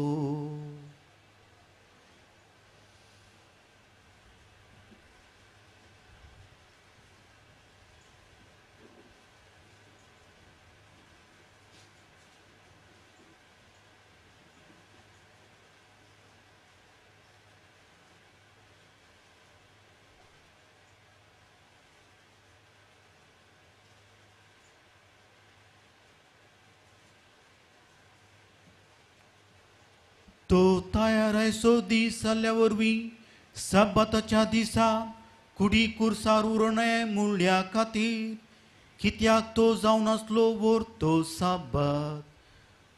E: तो तयार आयसो दीस जाल्ल्या वरवीं सब्बाताच्या दिसा कुडी कुर्सार उरणे म्हणल्या खातीर, कित्याक तो जावन आसलो वर तो साब्बात.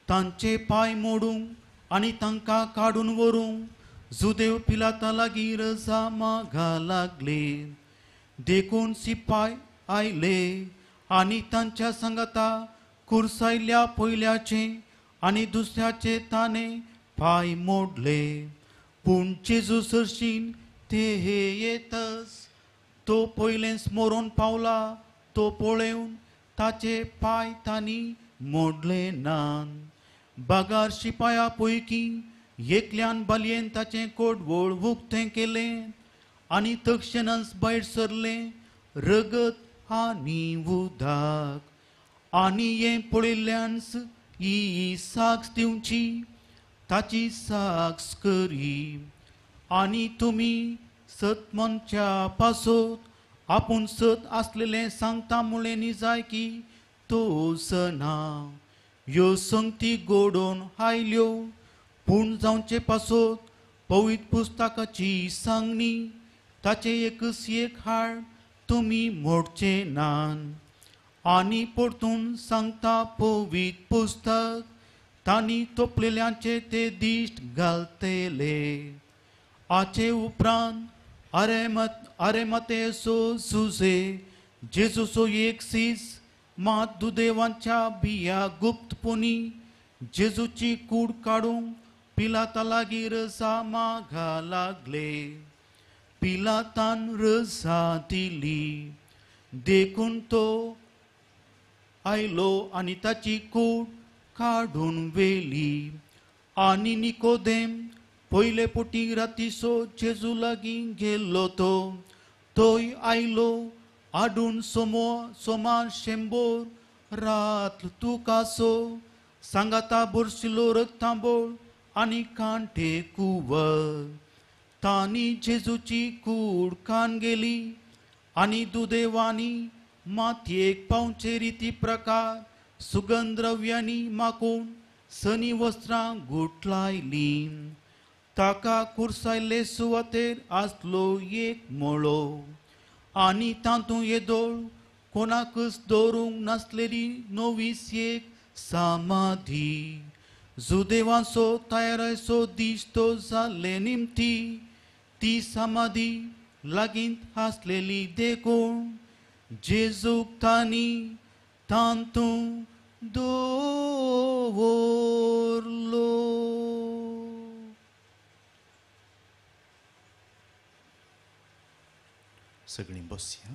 E: तांचे पांय मोडूंक आनी तांकां काडून व्हरूंक जुदेव पिलाता लागीं रजा मागा लागले. देखून सिपाय आयले आनी तांच्या सांगाता कुर्सायल्या पयल्याचे आनी दुसऱ्याचे ताणें पांय मोडले. पूण जेजू सरशीन ते हे येतच तो पयलेंच मरोन पावला तो पळोवन ताचे पांय तांणी मोडले नात. बागार शिपाया पयकी एकल्यान बालयेन ताचें कोडवळ उक्तें केलें आनी तक्षणच भायर सरलें रगत आनी उदक. आनी हें पळयल्ल्यानच ही साक्ष दिवची ताची साक्ष करी. आनी तुमी सत मनच्या पासत आपूण सत आसलेलें सांगता म्हणलें निजाय की तो सना. ह्यो संगती घडोवन आयल्यो पूण जावचे पासत पवित्र पुस्तकाची सांगणी ताचें एकच एक हाड तुमी मोडचे नात. आनी परतून सांगता पवित्र पुस्तक तांणी तोपलेल्यांचे ते दिश्ट घालतले. आचे उपरांत आरेमतेसो सुजे जेजूचो एक सीस मात दुदेवांच्या बिया गुप्तपणी जेजूची कूड काडूंक पिलाता लागीं रजा मागा लागले. पिलातान रजा दिली देखून तो आयलो आनी ताची कूड काडून व्हेली. आनी निकोदेम पयले पोटी रातीचो जेजू लागीं गेल्लो तो तोय आयलो आडून सोमार शेंबोर रात तुकासो सांगाता बुरशिलो रक्तांबोळ आनी कांटे कुवर. तांणी जेजूची कूड कान गेली आनी दुदेवांनी मातयेक पावचे रिती प्रकार सुगंधद्रव्यांनी माकून सनी वस्त्रां गुठलायलीं. ताका कुर्सायल्ले सुवातेर आसलो एक मळो आनी तातूंत येदोळ कोणाकच दवरूंक नासलेली नवीस एक समाधी जुदेवांचो तयारायचो दीस तो जाल्ले निमती ती समाधी लागींत आसलेली देखून जेजूक तांणी तांतूं दवरलो.
B: सगळीं बसया.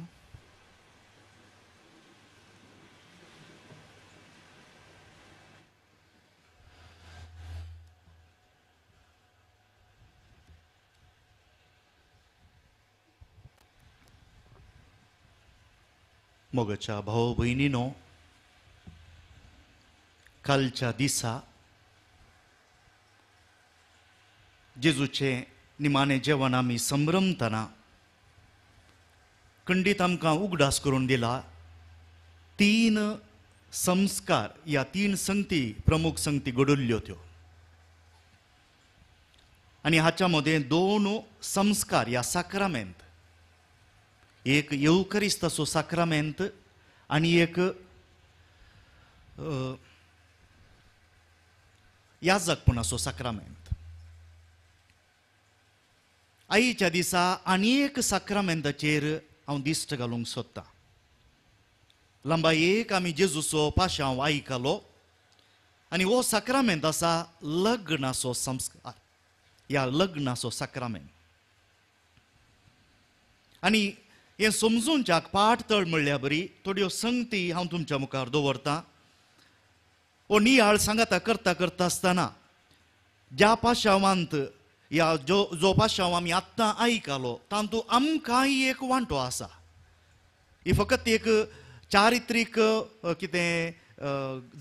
B: मोगाच्या भाव भयणीनो, कालच्या दिसा जेजूचें निमाणें जेवण आमी संभ्रमतना खंडीत आमकां उगडास करून दिला तीन संस्कार या तीन संगती प्रमुख संगती घडयल्ल्यो त्यो आनी हाच्या मदें दोन संस्कार या साक्रामेंत, एक येवकरिस्ताचो साक्रामेंत आनी एक याजकपणाचो साक्रामेंत. आयच्या दिसा आनी एक साक्रामेंताचेर हांव दिश्ट घालूंक सोदतां. लांबाय एक आमी जेजूचो पाशांव आयकलो आनी हो साक्रामेंत आसा लग्नाचो संस्कार या लग्नाचो साक्रामेंत. आनी हें समजूनच्याक पाठ तळ म्हणल्या बरी थोड्यो संगती हांव तुमच्या मुखार दवरतां. हो नियाळ सांगाता करता करता आसतना ज्या पाशावांत या जो जो पाशांव आमी आत्तां आयकलो तातूंत आमकांय एक वांटो आसा. ही फकत एक चारित्रीक कितें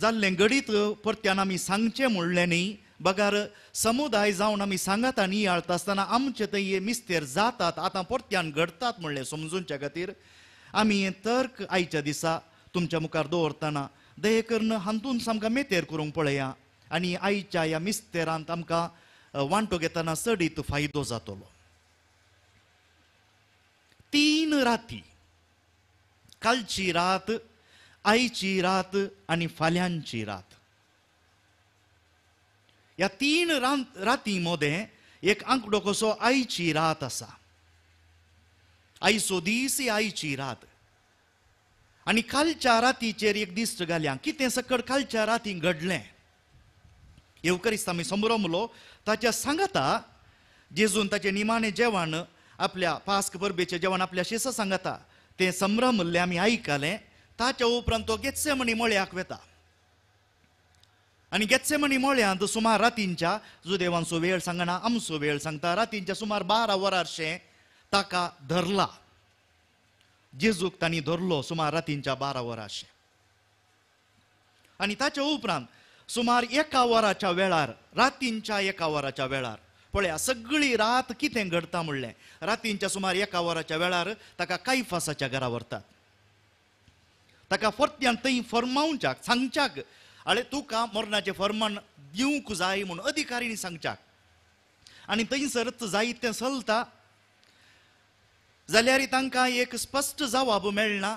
B: जाल्लें घडीत परत्यान आमी सांगचें म्हणलें न्ही, बगर समुदाय जावन आमी सांगाता नियाळता आसतना आमचे थंय हे मिस्तेर जातात आतां परत्यान घडतात म्हणलें समजूनच्या खातीर आमी हें तर्क आयच्या दिसा तुमच्या मुखार दवरतना दये करून हातून सामकां मेतेर करूंक पळया आनी आयच्या ह्या मिस्तेरांत आमकां वांटो घेतना चडीत फायदो जातलो. तीन राती, कालची रात, आयची रात आनी फाल्यांची रात, ह्या तीन राती मदें एक आंकडो कसो आयची रात आसा. आयचो दीस ही आयची रात आनी कालच्या रातीचेर एक दिश्ट घाल्या कितें सकड कालच्या राती घडलें. येवकरिस्त आमी संभ्रमलो ताच्या सांगाता जेजून ताचें निमाणें जेवण आपल्या पास्क परबेचें जेवण आपल्या शिसा सांगाता तें संभ्रमल्लें आमी आयकलें. ताच्या उपरांत तो गेत्सेमणी मळ्याक वेता आनी गेत्सेमणी मळ्यांत सुमार रातींच्या जुदेवांचो वेळ सांगना आमचो वेळ सांगता रातींच्या सुमार 12 वरांशें ताका धरला. जेजूक तांणी धरलो सुमार रातींच्या 12 वरांशें आनी ताच्या उपरांत सुमार 1 वराच्या वेळार रातींच्या 1 वराच्या वेळार पळया सगळी रात कितें घडता म्हणलें रातींच्या सुमार 1 वराच्या वेळार ताका कायफासाच्या घरा व्हरतात. ताका परत्यान थंय फर्मावच्याक सांगच्याक आळे तुका मरणाचें फर्मान दिवंक जाय म्हूण अधिकारींनी सांगच्याक आनी थंयसरच जायत तें चलता जाल्यार तांकां एक स्पश्ट जवाब मेळना.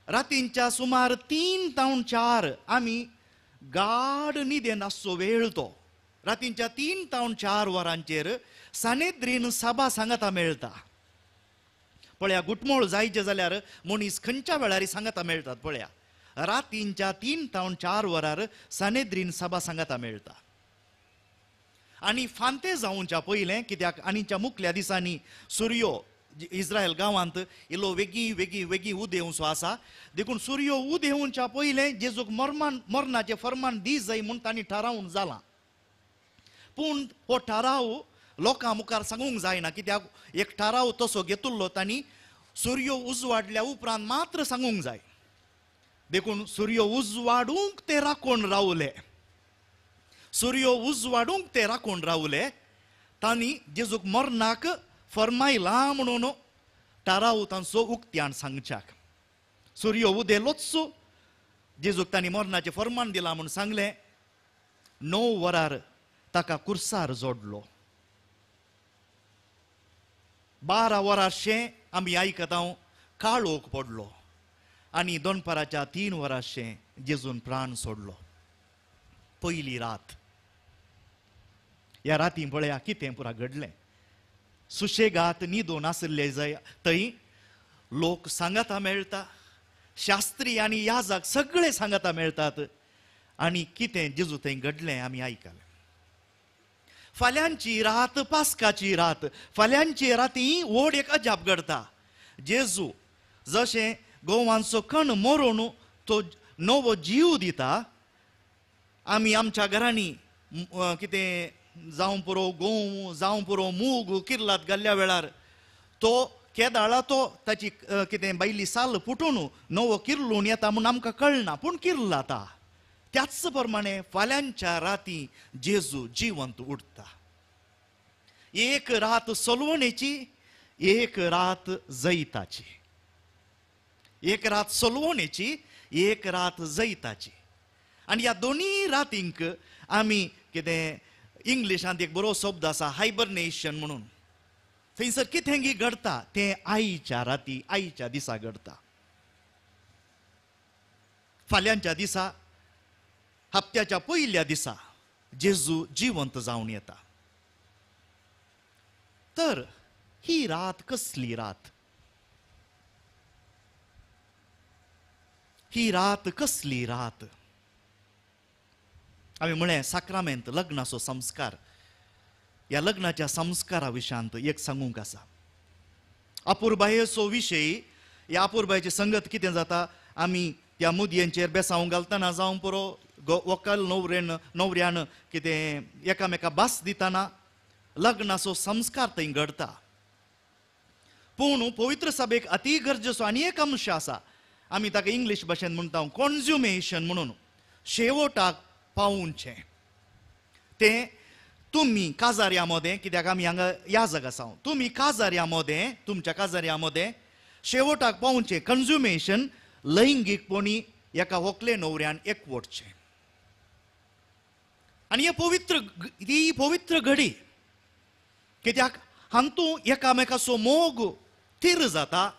B: रातींच्या सुमार 3 ते 4 आमी गाढ न्हिदेन आसचो वेळ तो रातींच्या 3 ते 4 वरांचेर सानेद्रीन सभा सांगाता मेळटा. पळया गुटमोळ जायचें जाल्यार मनीस खंयच्या वेळार सांगाता मेळटात. पळया रातींच्या 3 ते 4 वरार सानेद्रीन सभा सांगाता मेळटा आनी फांते जावच्या पयलें कित्याक आनीच्या मुखल्या दिसांनी सुर्यो इस्रायल गांवांत इल्लो वेगीं वेगीं वेगीं उदेवचो आसा देखून सुर्यो उदेवच्या पयलें जेजूक मरणाचें फर्मान दी जाय म्हूण तांणी थारावन जालां. पूण हो थाराव लोकां मुखार सांगूंक जायना कित्याक एक थाराव तसो घेतिल्लो तांणी सुर्यो उजवाडल्या उपरांत मात्र सांगूंक जाय. देखून सुर्यो उजवाडूंक ते राखून रावले सुर्यो उजवाडूंक ते राखून रावले तांणी जेजूक मरणाक फर्मायला म्हणून थाराव तांचो उक्त्यान सांगच्याक. सुर्यो उदेलोच जेजूक तांणी मरणाचें फर्मान दिलां म्हूण सांगलें. 9 वरार ताका कुर्सार जोडलो. 12 वरांशें आमी आयकता काळोख पडलो आनी दोनपाराच्या 3 वरांशें जेजून प्राण सोडलो. पयली रात. ह्या राती पळया कितें पुरा घडलें. सुशेगात न्हिदून आशिल्ले जाय थंय लोक सांगाता मेळटा, शास्त्री आनी याजक सगळे सांगाता मेळटात आनी कितें जेजू थंय घडलें आमी आयकलें. फाल्यांची रात पास्काची रात. फाल्यांची राती व्हड एक अजाप घडता. जेजू जशें गोवांचो कण मरोन तो नवो जीव दिता, आमी आमच्या घरांनी कितें जावं पुरो गोंव जावं पुरो मूग किर्लात घाल्ल्या वेळार तो केदाळा तो ताची कितें बायली साल फुटून नवो किर्लून येता म्हूण आमकां कळना, पूण किर्लाता. त्याच प्रमाणे फाल्यांच्या राती जेजू जिवंत उरता. एक रात सलवणेची, एक रात जैताची. एक रात सलवणेची, एक रात जैताची. आनी ह्या दोनूय रातींक आमी कितें इंग्लिशांत एक बरो शब्द आसा हायबरनेशन म्हणून, थंयसर कितें घडता तें आयच्या राती आयच्या दिसा घडता. फाल्यांच्या दिसा हप्त्याच्या पयल्या दिसा जेजू जिवंत जावन येता. तर ही रात कसली रात? ही रात कसली रात? आमी म्हळें साक्रामेंत लग्नाचो संस्कार. ह्या लग्नाच्या संस्कारा विशयांत एक सांगूंक आसा. अपुरबायेचो विशय. ह्या अपुरबायेची संगत कितें जाता, आमी त्या मुदयेंचेर बेसांव घालतना जावं पुरो वकल नवरेन नवऱ्यान कितें एकामेका भास दितना लग्नाचो संस्कार थंय घडता. पूण पवित्र सभेक अती गरजेचो आनी एक अंश आसा, आमी ताका इंग्लीश भाशेन म्हणटा कॉन्ज्युमेशन म्हणून, शेवटाक पावोवचें. तें तुमी काजाऱ्या मदें, कित्याक आमी हांगा याजक आसा, तुमी काजाऱ्या मदें तुमच्या काजाऱ्या मदें शेवटाक पावोवचें कन्ज्युमेशन लैंगीकपणी एका व्हंकले न्हवऱ्यान एकवटचें. आनी हे पवित्र ही पवित्र घडी, कित्याक हातूं एकामेकाचो मोग थीर जाता,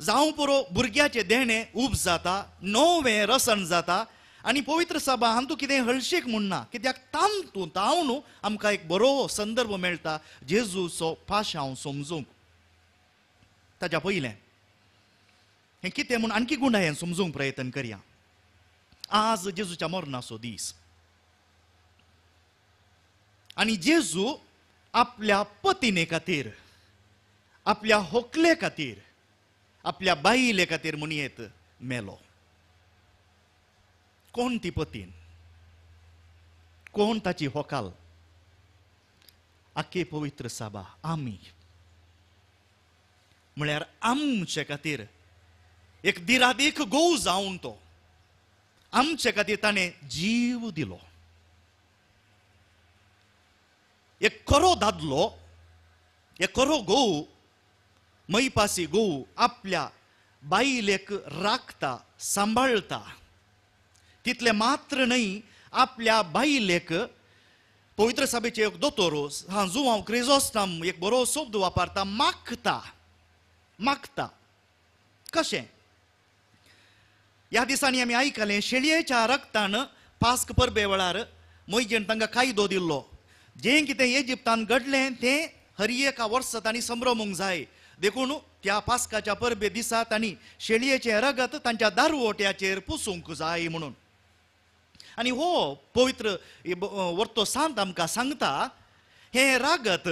B: जावं पुरो भुरग्याचें देणें उब जाता, नवें रसन जाता. आनी पवित्र सभा हातूं कितें हळशीक म्हणना, कित्याक तातूंत तावन आमकां एक बरो संदर्भ मेळटा जेजूचो पाशांव समजूंक. ताच्या पयलें हें कितें म्हूण आणकी गुंडायेन समजूंक प्रयत्न करया. आज जेजूच्या मरणाचो दीस आनी जेजू आपल्या पतिने खातीर, आपल्या होकले खातीर, आपल्या बायले खातीर म्हणयेत मेलो. कोण ती पतीन, कोण ताची होकाल? आखे पवित्र सभा आमी. म्हळ्यार आमचे खातीर एक दिरादीक गोव जावन तो आमचे खातीर ताणें जीव दिलो. एक खरो दादलो, एक खरो गोव, मैपासी गोव आपल्या बायलेक राखता, सांबाळटा. तितलें मात्र न्हय, आपल्या बायलेक पवित्र सभेचे एक दोतोर जुआंव क्रिजोस्टम एक बरो शब्द वापरता, मागता. मागता कशें? ह्या दिसांनी आमी आयकलें शेळयेच्या रक्तान पास्क परबे वेळार मोयजेन तांकां कायदो दिल्लो, जें कितें इजिप्तान घडलें तें हर एका वर्सा तांणी संभ्रमूंक जाय. देखून त्या पास्काच्या परबे दिसा तांणी शेळयेचें रगत तांच्या दारवट्याचेर पुसूंक जाय म्हणून. आनी हो पवित्र वर्तो सांत आमकां सांगता, हें रगत,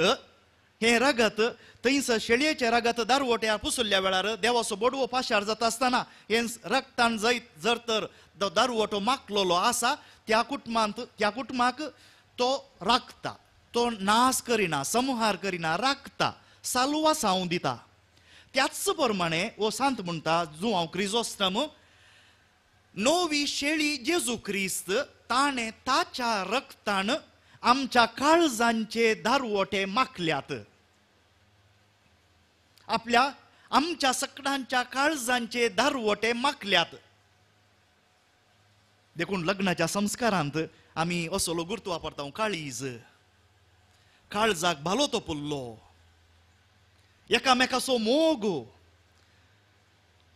B: हें रगत थंयसर शेळयेचें रगत दारवट्यार पुसुल्ल्या वेळार देवाचो बोडवो पाशार जाता आसतना हें रगतान जैत जर तर दारवटो माखलेलो आसा त्या कुटुंबांत, त्या कुटुंबाक तो राखता, तो नाश करिना, संहार करिना, राखता, सालवासांव दिता. त्याच प्रमाणे हो सांत म्हणटा जुआंव क्रिजोस्टम, नवी शेळी जेजू क्रिस्त ताणें ताच्या रक्तान आमच्या काळजांचे दारवटे माखल्यात. आपल्या आमच्या सकडांच्या काळजांचे दारवटे माखल्यात. देखून लग्नाच्या संस्कारांत आमी असलो गुर्त वापरता, काळीज, काळजाक भालो तो पुल्लो, एकामेकाचो मोग.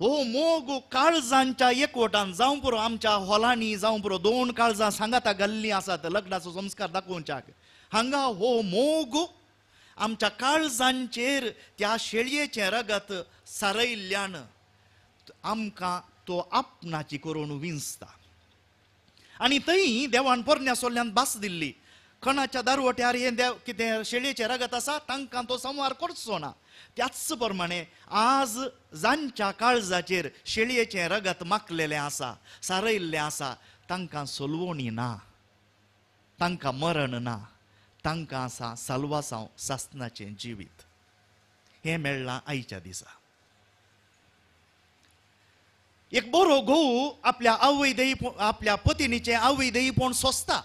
B: हो मोग काळजांच्या एकवटान जावं पुरो आमच्या हॉलांनी जावं पुरो दोन काळजां सांगाता घाल्लीं आसात लग्नाचो संस्कार दाखोवच्याक हांगा हो मोग आमच्या काळजांचेर त्या शेळयेचें रगत सारयल्ल्यान आमकां तो आपणाची करून विंचता. आनी थंय देवान पोरण्या सोल्ल्यान भास दिल्ली कोणाच्या दारवट्यार हें देव कितें शेळयेचें रगत आसा तांकां तो संवार करचो ना. त्याच प्रमाणे आज जांच्या काळजाचेर शेळयेचें रगत माखलेलें आसा सारयल्लें आसा तांकां सोलवणी ना, तांकां मरण ना, तांकां आसा साल्वासांव सासनाचें जिवीत. हें मेळ्ळां आयच्या दिसा. एक बरो घोव आपल्या आवय देई आपल्या पतिनीचें आवय देईपण सोंसता.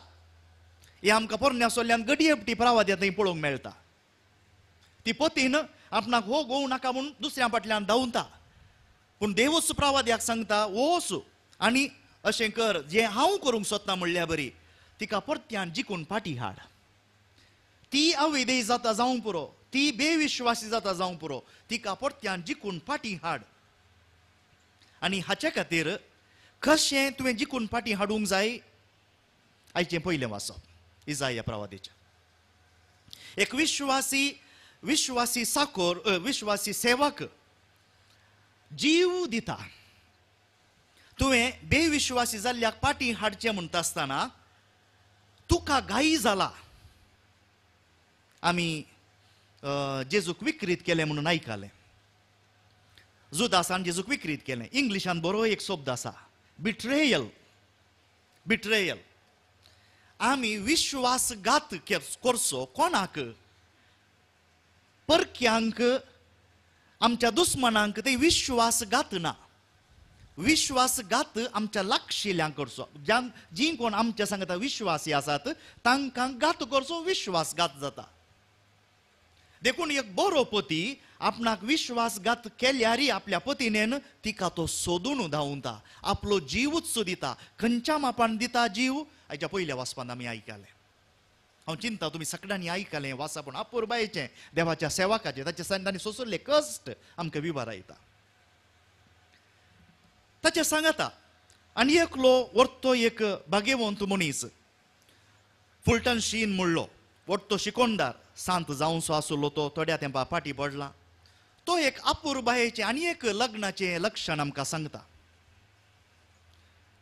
B: हें आमकां पोरण्या सोल्ल्यान गडयेपटी प्रावाद्या थंय पळोवंक मेळटा. ती पतीन आपणाक हो घोव नाका म्हूण दुसऱ्या फाटल्यान धांवता, पूण देवूच प्रावाद्याक सांगता वच आनी अशें कर जें हांव करूंक सोदता म्हणल्या बरी तिका परत्यान जिखून फाटी हाड. ती अविदेय जाता जावंक पुरो, ती बेविश्वासी जाता जावंक पुरो, तिका परत्यान जिखून फाटी हाड. आनी हाचे खातीर कशें तुवें जिखून फाटी हाडूंक जाय आयचें पयलें वाचप इजाया प्रवादीचें. एक विश्वासी विश्वासी साकोर विश्वासी सेवक जीव दिता. तुवें बेविश्वासी जाल्ल्याक फाटी हाडचें म्हणटा आसतना तुका घाई जाला. आमी जेजूक विक्रीत केलें म्हणून आयकलें, जुदासान जेजूक विक्रीत केलें. इंग्लिशान बरो एक शब्द आसा बिट्रेयल. बिट्रेयल आमी विश्वासघात करचो कोणाक? परक्यांक, आमच्या दुस्मनांक ते विश्वासघात ना. विश्वासघात आमच्या लागशिल्ल्यांक करचो, जीं कोण आमच्या सांगता विश्वासी आसात तांकां घात करचो, विश्वासघात जाता. देखून एक बरो पती आपणाक विश्वासघात केल्यारय आपल्या पतीनेन तिका तो सोदून धांवता, आपलो जीवूच दिता. खंयच्या मापान दिता जीव? आयच्या पयल्या वाचपान आमी आयकलें. हांव चिंता तुमी सगळ्यांनी आयकलें वाचा, पूण अपुरबायेचें देवाच्या सेवकाचें ताचे तांणी सोंसले कश्ट आमकां विवरायता. ताचें सांगता आनी एकलो वर्तो एक भाग्यवंत मनीस फुलटन शीन म्हणलो वट्टो शिकोणदार सांत जावंसो आसलो तो थोड्या तेंपा फाटी पडला. तो एक अपुरबायेचें आनी एक लग्नाचें लक्षण आमकां सांगता.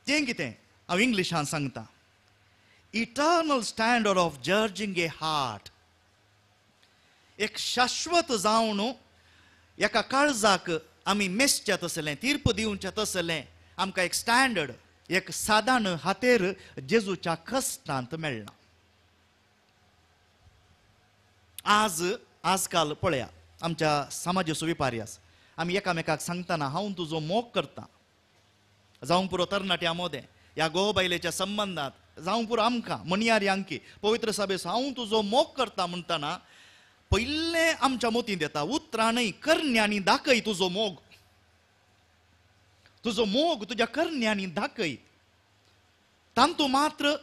B: तें कितें हांव इंग्लिशान सांगता. Eternal standard of judging a heart. एक शाश्वत जावन एका काळजाक आमी मेसच्या तसलें तीर्प दिवच्या तसलें आमकां एक स्टँडर्ड एक सादारण हातेर जेजूच्या कश्टांत मेळना. आज आजकाल पळया आमच्या समाजाचो विपार्यास आमी एकामेकाक सांगतना हांव तुजो मोग करता जावं पुरो तरणाट्या मोदें ह्या घोव बायलेच्या संबंदांत जावं पुरो आमकां म्हणयारी पवित्र सभेचो हांव तुजो मोग करता म्हणटना पयलें आमच्या मोतींत येता उतरां न्हय करण्यांनी दाखय तुजो मोग. तुजो मोग तुज्या करण्यांनी दाखय. तांतू मात्र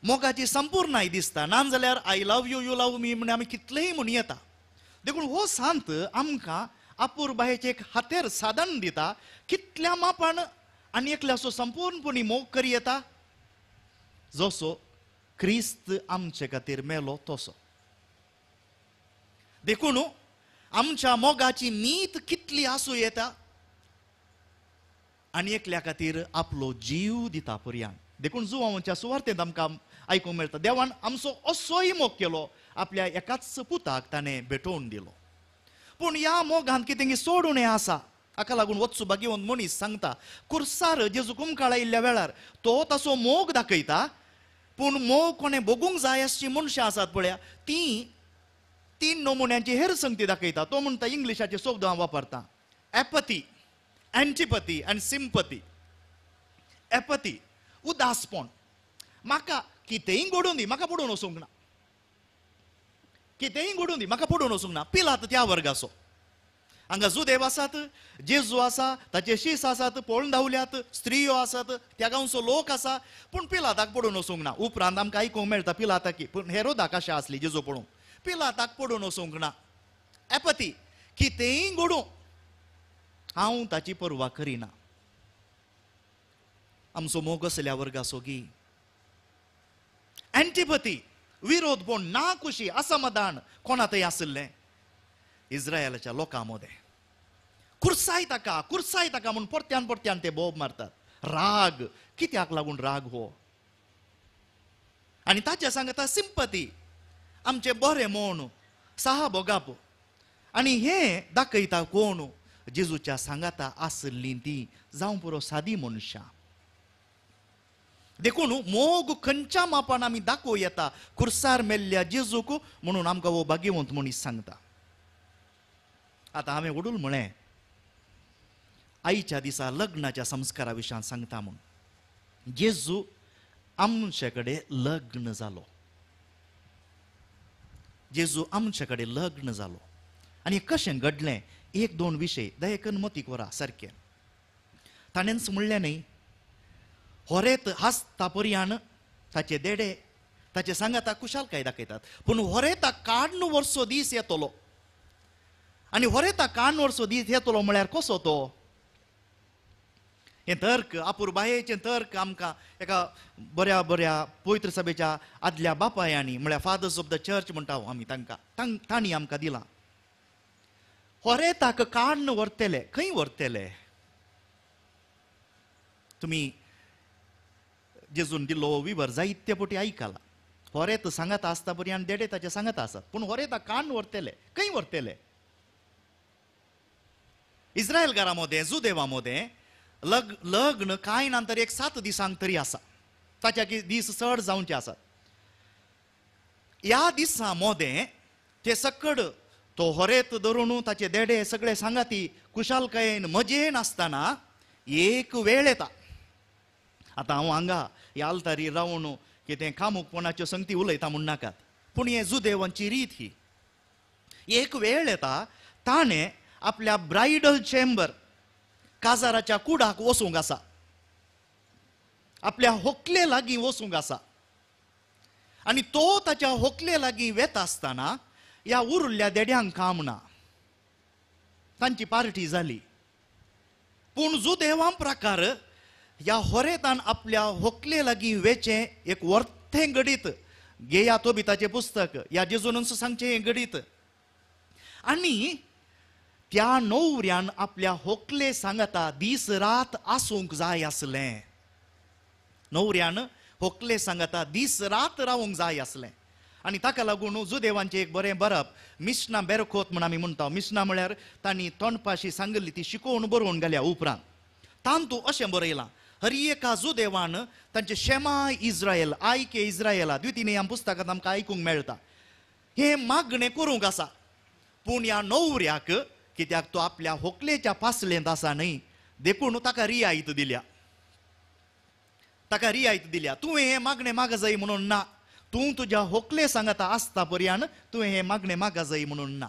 B: मोगाची संपूर्णाय दिसता. ना जाल्यार I love you you love me म्हण आमी कितलेय म्हण येता. देखून हो सांत आमकां अपुरबायेचें एक हातेर साधन दिता. कितल्या मापान आनी एकल्याचो संपूर्णपणी मोग करी येता जसो क्रिस्त आमचे खातीर मेलो तसो. देखून आमच्या मोगाची नीत कितली आसूं येता आनी एकल्या खातीर आपलो जीव दिता पर्यान. देखून जुवांच्या सुवार्तेंत आमकां आयकूंक मेळटा देवान आमचो असोय मोग केलो आपल्या एकाच पुताक ताणें भेटोवन दिलो. पूण ह्या मोगान कितें सोडून हें आसा. हाका लागून वचू भाग्यवंत मनीस सांगता कुर्सार जेजू कुमकाळायिल्ल्या वेळार तो ताचो मोग दाखयता. पूण मोग कोणें भोगूंक जाय अशी मनशां आसात पळया ती तीन नमुन्यांची हेर संगती दाखयता. तो म्हणटा इंग्लिशाचे शब्द हांव वापरता एपथी, एंटीपथी आनी सिंपथी. एपथी उदासपण, म्हाका कितेंय घडून दी म्हाका पडून वचूंक ना, कितेंय घडून दी म्हाका पडून वचूंक ना. पिलात त्या वर्गाचो हांगा जुदेव आसात, जेजू आसा, ताचे शीस आसात, पळोवन धांवल्यात, स्त्रियो आसात, त्या गांवचो लोक आसा, पूण पिलाताक पडून वचूंक ना. उपरांत आमकां आयकूंक मेळटा पिलाताकी पूण हेरोदाक आशा आसली जेजू पळोवंक, पिलाताक पडून वचूंक ना. एपथी कितेंय घडूं हांव ताची पर्वा करिना. आमचो मोग असल्या वर्गासोगी अँटिपथी, विरोध पण ना खुशी असमाधान कोणा थंय आशिल्लें इस्रायलाच्या लोकां मदें. कुर्साय ताका, कुर्साय ताका म्हूण परत्यान परत्यान ते बोब मारतात. राग कित्याक लागून राग हो? आनी ताच्या सांगता सिंपती, आमचें बरें म्हूण सहा भोगाप. आनी हें दाखयता कोण? जेजूच्या सांगाता आशिल्लीं ती जावं पुरो सादी मनशां. देखून मोग खंयच्या मापान आमी दाखोवं येता कुर्सार मेल्ल्या जेजूक म्हणून आमकां हो भाग्यवंत मनीस सांगता. आतां हांवें वडूल म्हळें आयच्या दिसा लग्नाच्या संस्कारा विशयान सांगता म्हूण. जेजू आमचे कडेन लग्न जालो, जेजू आमचे कडेन लग्न जालो. आनी कशें घडलें एक दोन विशय दयेकन मतीक व्हरा सारकें. ताणेंच म्हणलें न्ही, होरेत हासता पर्यान ताचे देडे ताचे सांगाता खुशालकाय दाखयतात, पूण होरेता काडून वर्सो दीस येतलो. आनी होरेता काडून वर्सो दीस येतलो म्हळ्यार कसो तो? हें तर्क अपुरबायेचें तर्क आमकां एका बऱ्या बऱ्या पवित्र सभेच्या आदल्या बापायांनी म्हळ्यार फादर्स ऑफ the church म्हणटा आमी तांकां, तांणी आमकां दिलां. होरेताक काडून व्हरतले, खंय व्हरतले? तुमी जेजून दिल्लो विवर जायते पटी आयकला. होरेत सांगाता आसता बरी आनी देडे ताचे सांगाता आसात, पूण होरेता काडून व्हरतले, खंय व्हरतले? इस्रायलकारां मदें, जुदेवा मदें लग्न कांय ना तर एक 7 दिसांक तरी आसा, ताच्या दीस चड जावचे आसात. ह्या दिसां मदें ते सकड तो होरेत धरून ताचे देडे सगळे सांगाती खुशालकायेन मजेन आसतना एक वेळ येता. आतां हांव हांगा ह्या आल्तारी रावन कितें कामुकपणाच्यो संगती उलयता म्हूण नाकात, पूण हें जुदेवांची रीत ही. एक वेळ येता ताणें आपल्या ब्रायडल चेंबर काजाराच्या कुडाक वचूंक आसा, आपल्या होकले लागीं वचूंक आसा. आनी तो ताच्या होकले लागीं वेता आसतना ह्या उरिल्ल्या देड्यांक काम ना, तांची पार्टी जाली. पूण जुदेवां प्रकार ह्या होरेतान आपल्या होकले लागीं वेचें एक वर्तें घडीत. घेया तोबिताचें पुस्तक, ह्या जेजून सांगचें हें घडीत. आनी त्या णवऱ्यान आपल्या होकले सांगता दीस रात आसूंक जाय आसलें. णवऱ्यान होकले सांगता दीस रात रावूंक जाय आसलें. आनी ताका लागून जुदेवांचें एक बरें बरप मिशना बेरखोत म्हूण आमी म्हणटा. मिशना म्हळ्यार तांणी तोंडपाशी सांगिल्ली ती शिकोवन बरोवन घाल्या उपरांत तांतू अशें बरयलां, हर एका जुदेवान तांचे शेमा इस्रायल आयके इस्रायला द्वितीय ह्या पुस्तकांत आमकां आयकूंक मेळटा हें मागणें करूंक आसा. पूण ह्या णवऱ्याक कित्याक तो आपल्या होकलेच्या पासलेंत आसा न्हय, देखून ताका रियायत दिल्या, ताका रियायत दिल्या. तुवें हें मागणें मागा जाय म्हणून ना, तूं तुज्या होकले सांगता आसता पर्यान तुवें हें मागणें मागा जाय म्हणून ना.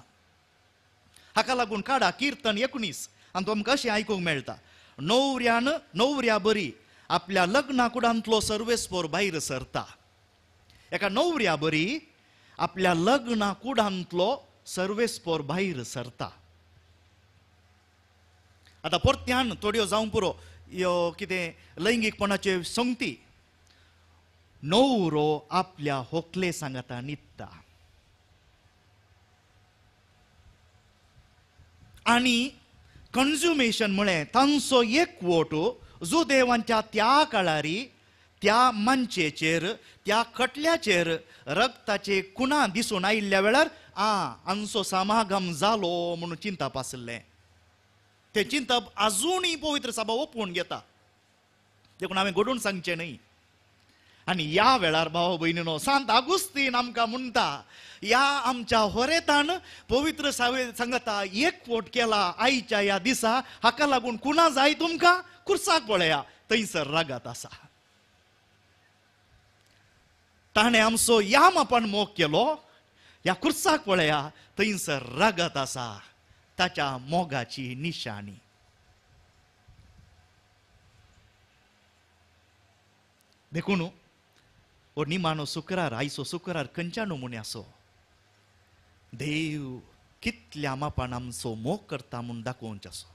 B: हाका लागून काडा किर्तन 19 आनी तुमकां अशें आयकूंक मेळटा, णवऱ्यान णवऱ्या बरी आपल्या लग्ना कुडांतलो सर्वेस्पोर भायर सरता. एका णवऱ्या बरी आपल्या लग्ना कुडांतलो सर्वेस्पोर भायर सरता. आतां परत्यान थोड्यो जावं पुरो ह्यो कितें लैंगीकपणाच्यो संगती. णवरो आपल्या होकले सांगाता न्हिदता आनी कन्ज्युमेशन म्हळें तांचो एकवट जुदेवांच्या त्या काळारी त्या मानचेचेर त्या खटल्याचेर रक्ताचे खुणा दिसून आयिल्ल्या वेळार आमचो समागम जालो म्हणून चिंतप आसलें. तें चिंतप आजुनूय पवित्र सभा ओपून घेता, देखून हांवें घडून सांगचें न्हय. आनी ह्या वेळार भाव भयणीनो सांत आगुस्तीन आमकां म्हणटा, ह्या आमच्या होरेतान पवित्र सांगता एकवट केला आयच्या ह्या दिसा, हाका लागून कुणा जाय तुमकां कुर्साक पळया थंयसर रागात आसा. ताणें आमचो ह्या मापान मोग केलो, ह्या कुर्साक पळया थंयसर रागात आसा, ताच्या मोगाची निशाणी. देखून हो निमाणो शुक्रार, आयचो शुक्रार खंयच्या नमुने आसो, देव कितल्या मापान आमचो मोग करता म्हूण दाखोवचो आसो.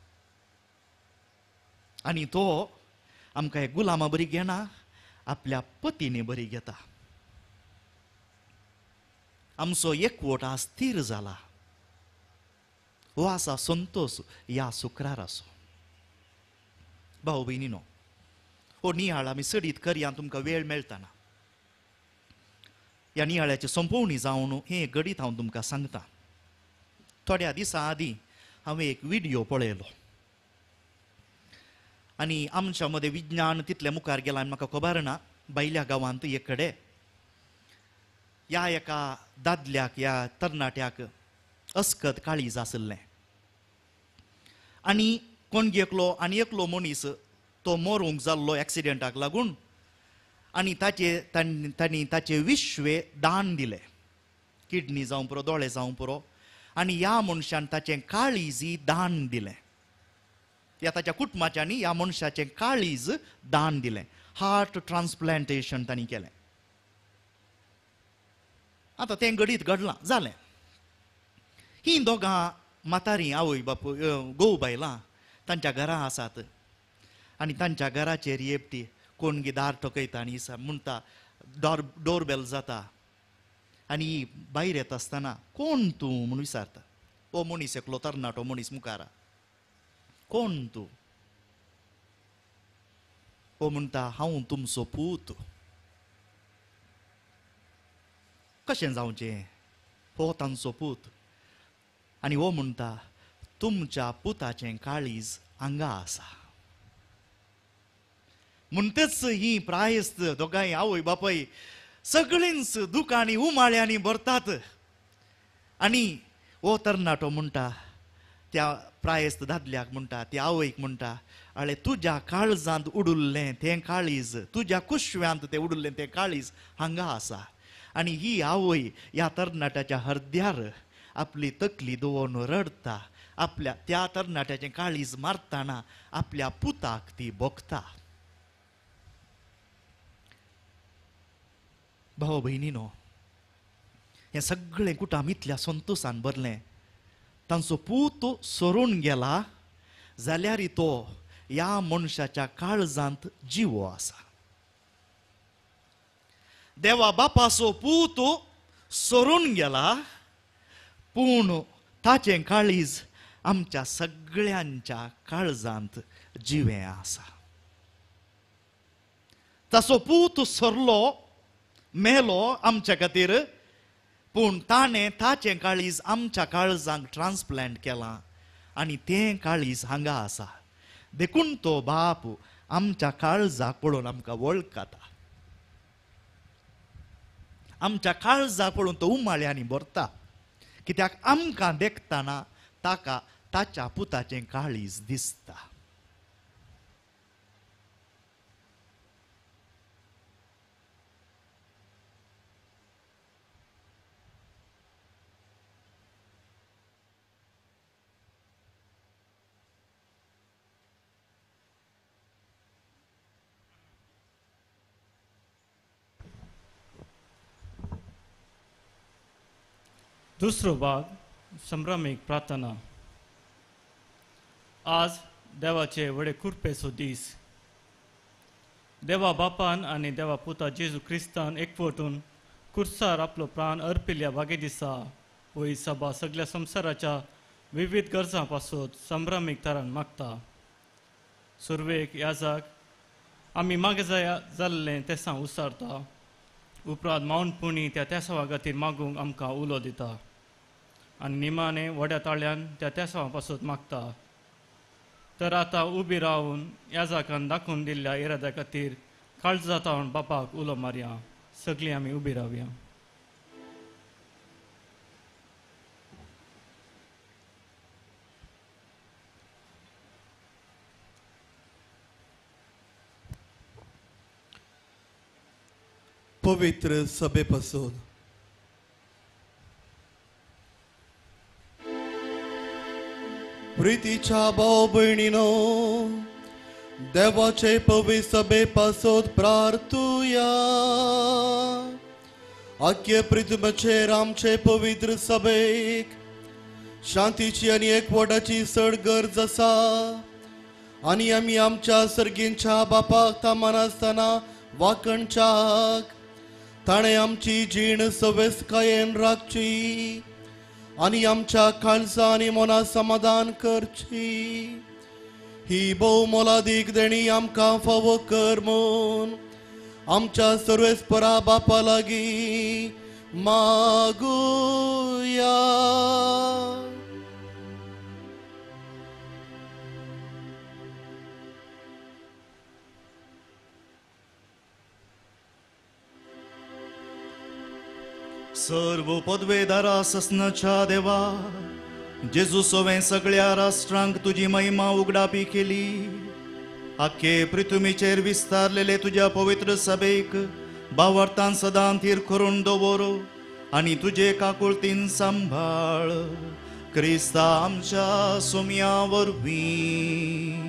B: आनी तो आमकां एक गुलामा बरी घेना, आपल्या पतीने बरी घेता. आमचो एकवट आज स्थीर जाला. हो आसा संतोष ह्या शुक्राराचो. भाव भयणीनो, हो नियाळ आमी सडीत करया तुमकां वेळ मेळटना. ह्या नियाळ्याची संपोवणी जावन हें घडीत हांव तुमकां सांगता. थोड्या दिसां आदीं हांवें एक व्हिडियो पळयलो आनी आमच्या मदें विज्ञान तितलें मुखार गेलां आनी म्हाका खबर ना, भायल्या गांवांत एक कडेन ह्या एका दादल्याक, ह्या तरणाट्याक अस्कत काळीज आशिल्लें आनी कोणगी एकलो आनी एकलो मनीस तो मरूंक जाल्लो एक्सिडेंटाक लागून आनी ताचे तांणी ताचे विश्वे दान दिलें, किडनी जावं पुरो, दोळे जावं पुरो. आनी ह्या मनशान ताचें काळीज दान दिलें. ह्या ताच्या कुटुंबाच्यांनी ह्या मनशाचें काळीज दान दिलें. हार्ट ट्रान्सप्लांटेशन तांणी केलें. आतां तें घडीत घडलां जालें. हीं दोगां म्हातारीं आवय बापूय घोव बायलां तांच्या घरां आसात आनी तांच्या घराचेर एकटी कोणगी दार ठोकयता आनी म्हणटा, डोरबेल जाता आनी ही भायर येता आसतना कोण तूं म्हूण विचारता. हो मनीस एकलो तरणाटो मनीस मुखार, कोण तूं? हो म्हणटा, हांव तुमचो पूत. कशें जावचें? हो तांचो पूत. आनी हो म्हणटा, तुमच्या पुताचें काळीज हांगा आसा. म्हणटच ही प्रायस्त दोगांय आवय बापाय सगळींच दुकांनी उमाळ्यांनी भरतात. आनी हो तरणाटो म्हणटा त्या प्रायस्त दादल्याक म्हणटा, त्या आवयक म्हणटा, आळे तुज्या काळजांत उडुल्लें तें काळीज, तुज्या कुशव्यांत तें उडुल्लें तें काळीज हांगा आसा. आनी ही आवय ह्या तरणाट्याच्या हरद्यार आपली तकली दवरून रडटा. आपल्या त्या तरणाट्याचें काळीज मारतना आपल्या पुताक ती भोगता. भाव भयणीनो, हें सगळें कुटुंब इतल्या संतोशान भरलें. तांचो पूत सरून गेला जाल्यार तो ह्या मनशाच्या काळजांत जिवो आसा. देवा बापाचो पूत सरून गेला पूण ताचें काळीज आमच्या सगळ्यांच्या काळजांत जिवें आसा. ताचो पूत सरलो, मेलो आमच्या खातीर, पूण ताणें ताचें काळीज आमच्या काळजांक ट्रान्सप्लांट केलां आनी तें काळीज हांगा आसा. देखून तो बाप आमच्या काळजाक पळोवन आमकां वळखता. आमच्या काळजाक पळोवन तो उमाळ्यांनी भरता, कित्याक आमकां देखतना ताका ताच्या पुताचें काळीज दिसता.
A: दुसरो भाग, संभ्रमीक प्रार्थना. आज देवाचे व्हडे कृपेचो दीस. देवा बापान आनी देवा पुता जेजू क्रिस्तान एकवटून कुर्सार आपलो प्राण अर्पिल्ल्या भागे दिसा वय सभा सगळ्या संवसाराच्या विविध गरजां पासत संभ्रमीक तरान मागता. सुरवेक याजाक आमी मागे जाय जाल्लें तेसां उसारता. उपरांत मावन पुणी त्या तेसावा खातीर मागूंक आमकां उलो दिता आनी निमाणें व्हड्या ताळ्यान त्या तेसावा पासत मागता. तर आतां उबी रावन याजाकान दाखोवन दिल्ल्या इराद्या खातीर काळजा तावन बापाक उलो मारया. सगळीं आमी उबी रावया.
G: पवित्र सभे पासून प्रितीच्या भाव भयणीनो, देवाचे पवित्र सभे पासून प्रार्थुया. आख्ये प्रितमाचेर आमचे पवित्र सभेक शांतीची आनी एकवटाची चड गरज आसा. आनी आमी आमच्या सर्गींच्या बापाक तामनासतना वाकणच्याक ताणें आमची जीण सवेसकायेन राखची आनी आमच्या काळजा आनी मना समाधान करची. ही भोव मोलादीक देणी आमकां फावो कर म्हूण आमच्या सर्वेस्परा बापा लागीं मागुया.
E: सर्व पदवेदारा ससनाच्या देवा जेजू सोवें सगळ्या राष्ट्रांक तुजी महिमा उगडापी केली. आखे पृथ्वीचेर विस्तारलेले तुज्या पवित्र सभेक बावरतान सदां थीर करून दवर आनी तुजे काकुळतीन सांबाळ क्रिस्ता आमच्या सोम्या वरवीं.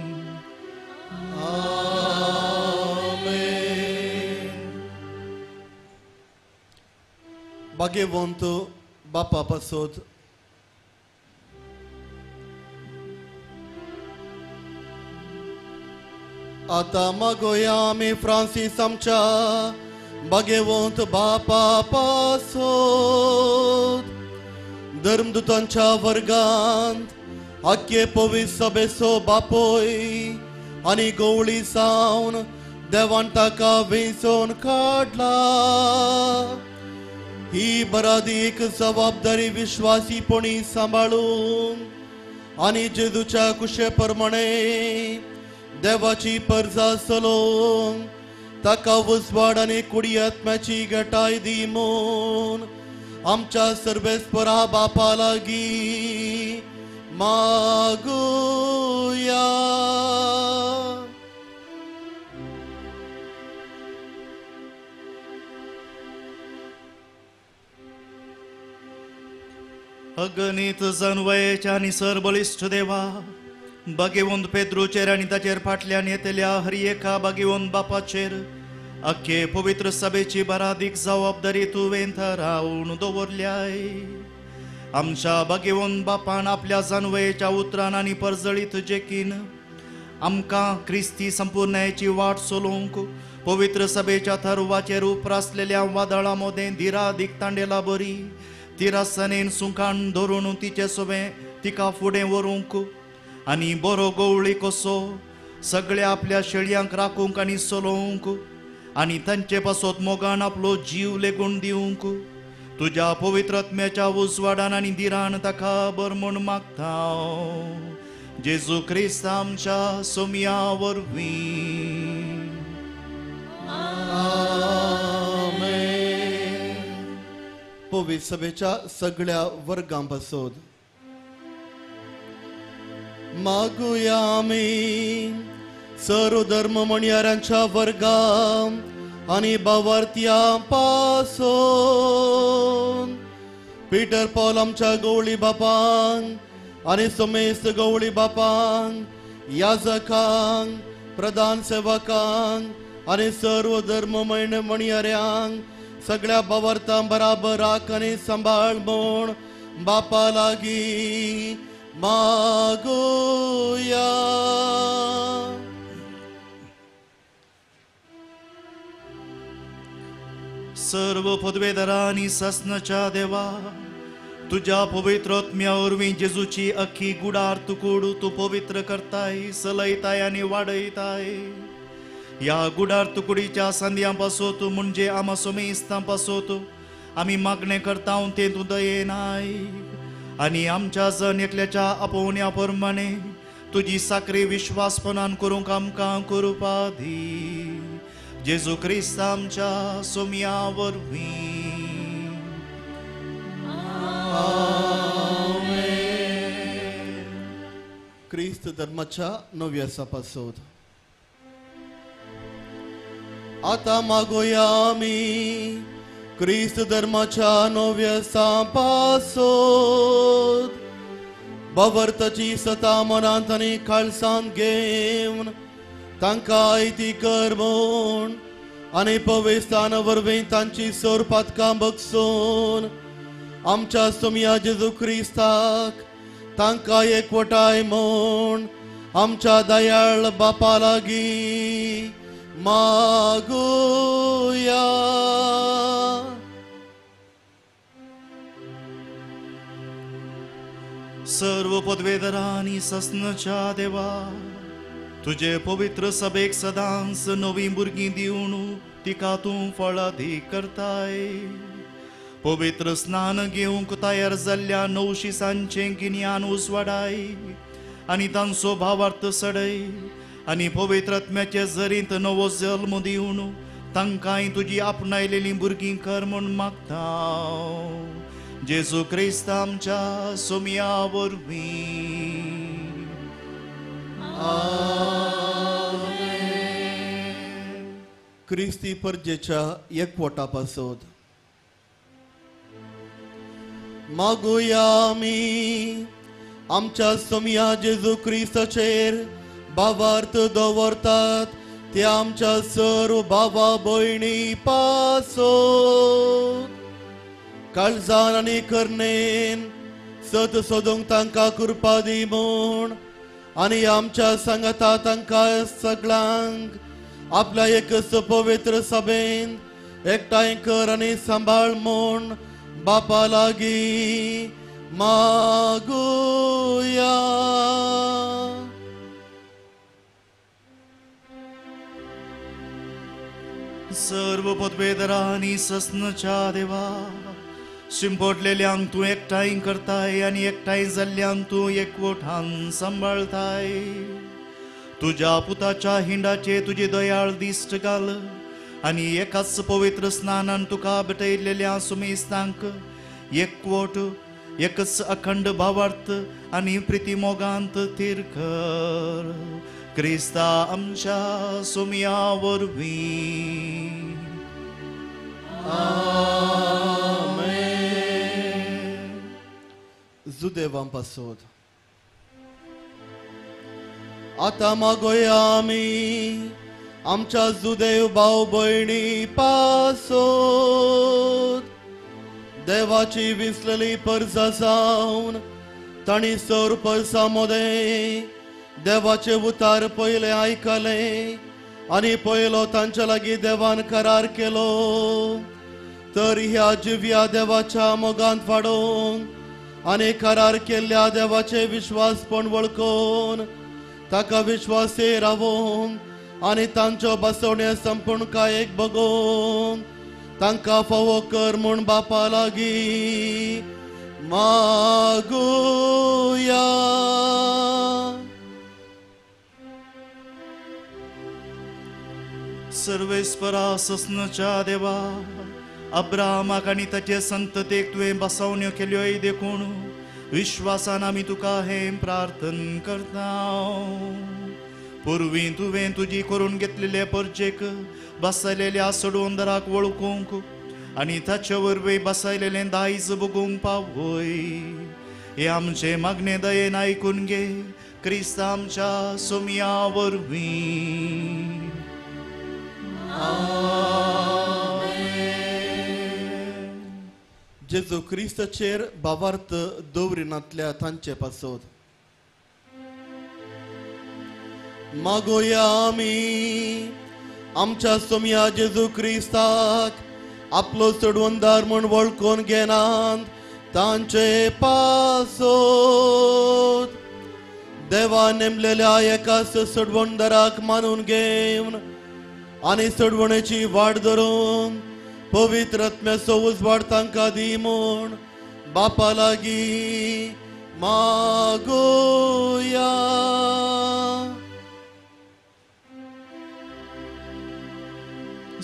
G: आमेन. भाग्यवंत बापा पासत आतां मागोया आमी फ्रांसीस आमच्या भाग्यवंत बापा पासत धर्मदूतांच्या वर्गांत आख्खे पवित्र सभेचो बापोय आनी गवळी सावन देवान ताका वेंचोवन काडला. ही बरादीक जबाबदारी विश्वासीपणी सांबाळून आनी जेजूच्या कुशे प्रमाणे देवाची परजा चलोवन ताका उजवाड आनी कुडी आत्म्याची गटाय दी म्हूण आमच्या सर्वेस्परा बापा लागीं मागुया.
E: अगणीत जनवयेच्या आनी सरबळिश्ट देवा भाग्यवंत पेद्रूचेर आनी ताचेर फाटल्यान येतल्या हर एका भाग्यवंत बापाचेर आख्खे पवित्र सभेची बरादीक जबाबदारी तुवें थारावन दवरल्याय. आमच्या भाग्यवंत बापान आपल्या जानवयेच्या उतरान आनी परजळीत जेकीन आमकां क्रिस्ती संपूर्णायेची वाट चलोवंक पवित्र सभेच्या थरवाचेर उप्रासलेल्या वादळां मदें दिरादीक तांडेला बरी तिरासनेन सुंकान धरून तिचे सोबें तिका फुडें व्हरूंक आनी बरो गवळी कसो सगळ्या आपल्या शेळयांक राखूंक आनी चलोवंक आनी तांचे पासत मोगान आपलो जीव लेगून दिवंक तुज्या पवित्र आत्म्याच्या उजवाडान आनी दिरान ताका बर म्हूण मागता जेजू क्रिस्त आमच्या सोम्या वरवीं.
G: आमेन. पवित्र सभेच्या सगळ्या वर्गां पासत मागुया आमी सर्व धर्म म्हणयाऱ्यांच्या वर्गां आनी बावार्थ्यां पासून पीटर पॉल आमच्या गवळी बापांक आनी समेस्त गवळी बापांक याजकांक प्रधान सेवकांक आनी सर्व धर्म म्हणयाऱ्यांक सगळ्या बावार्थां बराबर राख आनी सांबाळ म्हूण बापा लागीं मागुया.
E: सर्व पदवेदारांनी सासनाच्या देवा तुज्या पवित्र आत्म्या वरवीं जेजूची अख्खी गुडार तुकूड तूं पवित्र करताय सलयताय आनी वाडयताय. ह्या गुडार तुकडीच्या सांद्यां पासत म्हणजे आमा सोमेस्तां पासत आमी मागणें करता तें तूं दयेनाय आनी आमच्या जण एकल्याच्या आपोवण्या प्रमाणे तुजी साकरी विश्वासपणान करूंक आमकां कृपा दी जेजू क्रिस्त आमच्या सोम्या वरवीं.
G: आमेन. क्रिस्त धर्माच्या नव्या पासत आतां मागोया आमी क्रिस्त धर्माच्या नव्या पासत बावर्ताची सता मनांत आनी काळसांत घेवन तांकां आयती कर म्हूण आनी पवित्रस्थाना वरवीं तांची सोर पातकां बगसून आमच्या सोम्या जेजू क्रिस्ताक तांकां एकवटाय म्हूण आमच्या दयाळ बापा लागीं मागुया.
B: सर्व पदवेधरा आनी सस्नच्या देवा, तुजे पवित्र सभेक सदांच नवीं भुरगीं दिवन तिका तूं फळादीक करताय. पवित्र स्नान घेवंक तयार जाल्ल्या नवशिसांचें गिन्यान उजवाडाय आनी तांचो भावार्थ सडय आनी पवित्र आत्म्याचे जरींत नवो जल्म दिवन तांकांय तुजी आपणायलेलीं भुरगीं कर म्हूण मागता. जेजू क्रिस्त आमच्या सोमया वरवीं.
G: क्रिस्ती परजेच्या एकवटा पासत मागुया आमी आमच्या सोमया जेजू क्रिस्ताचेर भावार्थ दवरतात ते आमच्या सर्व भावा भयणी पासत काळजान आनी करणेन सत सोदूंक तांकां कृपा दी म्हूण आनी आमच्या सांगाता तांकां सगळ्यांक आपल्या एकच पवित्र सभेन एकठांय कर आनी सांबाळ म्हूण बापा लागीं मागुया.
B: सर्व पदवेधरा आनी सस्नच्या देवा, शिंपडलेल्यांक तूं एकठांय करताय आनी एकठांय जाल्ल्यांक तूं एकवटान सांबाळताय. तुज्या पुताच्या हिंडाचे तुजी दयाळ दिश्ट घाल आनी एकाच पवित्र स्नानान तुका भेटयलेल्या सुमेस्तांक एकवट एकच अखंड भावार्थ आनी प्रितीमोगांत थीर कर. क्रिस्ता आमच्या सोमया वरवीं.
G: जुदेवां पासत आतां मागोया आमी आमच्या जुदेव भाव भयणी पासत देवाची विसलेली परजा जावन तांणी सर परसा मदें देवाचे उतार पयले आयकले आनी पयलो तांच्या लागीं देवान करार केलो. तर ह्या जिव्या देवाच्या मोगांत वाडोवंक आनी करार केल्ल्या देवाचे विश्वासपण वळखून ताका विश्वासे रावोवंक आनी तांच्यो बसवण्यो संपूर्णकायेक बगोवंक तांकां फावो कर म्हूण बापा लागीं मागुया.
B: सर्वेस्परा सस्नच्या देवा, अब्राहमाक आनी ताचे संततेक तुवें बसवण्यो केल्योय देखून विश्वासान आमी तुका हें प्रार्थन करता. पुर्वी तुवें तुजी करून घेतलेले परजेक बसयलेल्या सोडवंदराक वळखूंक आनी ताचे वरवीं बसयलेलें दायज बगूंक पावय. हे आमचे मागणे दयेन आयकून घे क्रिस्त आमच्या सोमया वरवीं.
G: जेजू क्रिस्ताचेर भावार्थ दवरिनातल्या तांचे पासत मागोया आमी आमच्या सोमया जेजू क्रिस्ताक आपलो सोडवंदार म्हूण वळखून घेनात तांचे पासत देवा नेमलेल्या एकाच सोडवणदाराक मानून घेवन आनी सोडवणेची वाट धरून पवित्र आत्म्याचो उजवाड तांकां दी म्हूण बापा लागीं मागुया.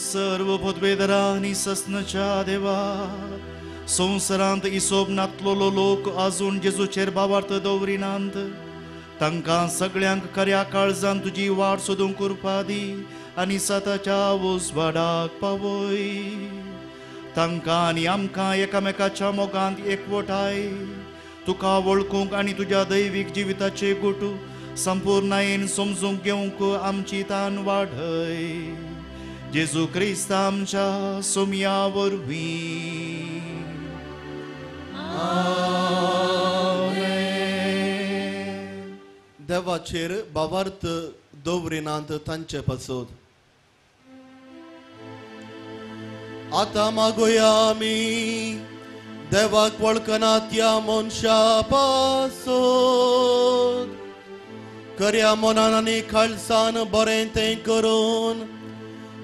B: सर्व पदवेधरा आनी सस्नच्या देवा, संवसारांत इसोब नातलोलो लोक आजून जेजूचेर भावार्थ दवरिनात तांकां सगळ्यांक खऱ्या काळजान तुजी वाट सोदूंक कृपा दी आनी सताच्या उजवाडाक पावय. तांकां आनी आमकां एकामेकाच्या मोगांत एकवटाय तुका वळखूंक आनी तुज्या दैवीक जिविताचे गुट संपूर्णायेन समजूंक घेवंक आमची तान वाडय. जेजू क्रिस्त आमच्या सोमया वरवीं.
G: आमेन. देवाचेर भावार्थ दवरिनात तांचे पासत. आतां मागोया आमी देवाक वळखनात त्या मनशा पासत. खऱ्या मनान आनी खालसान बरें तें करून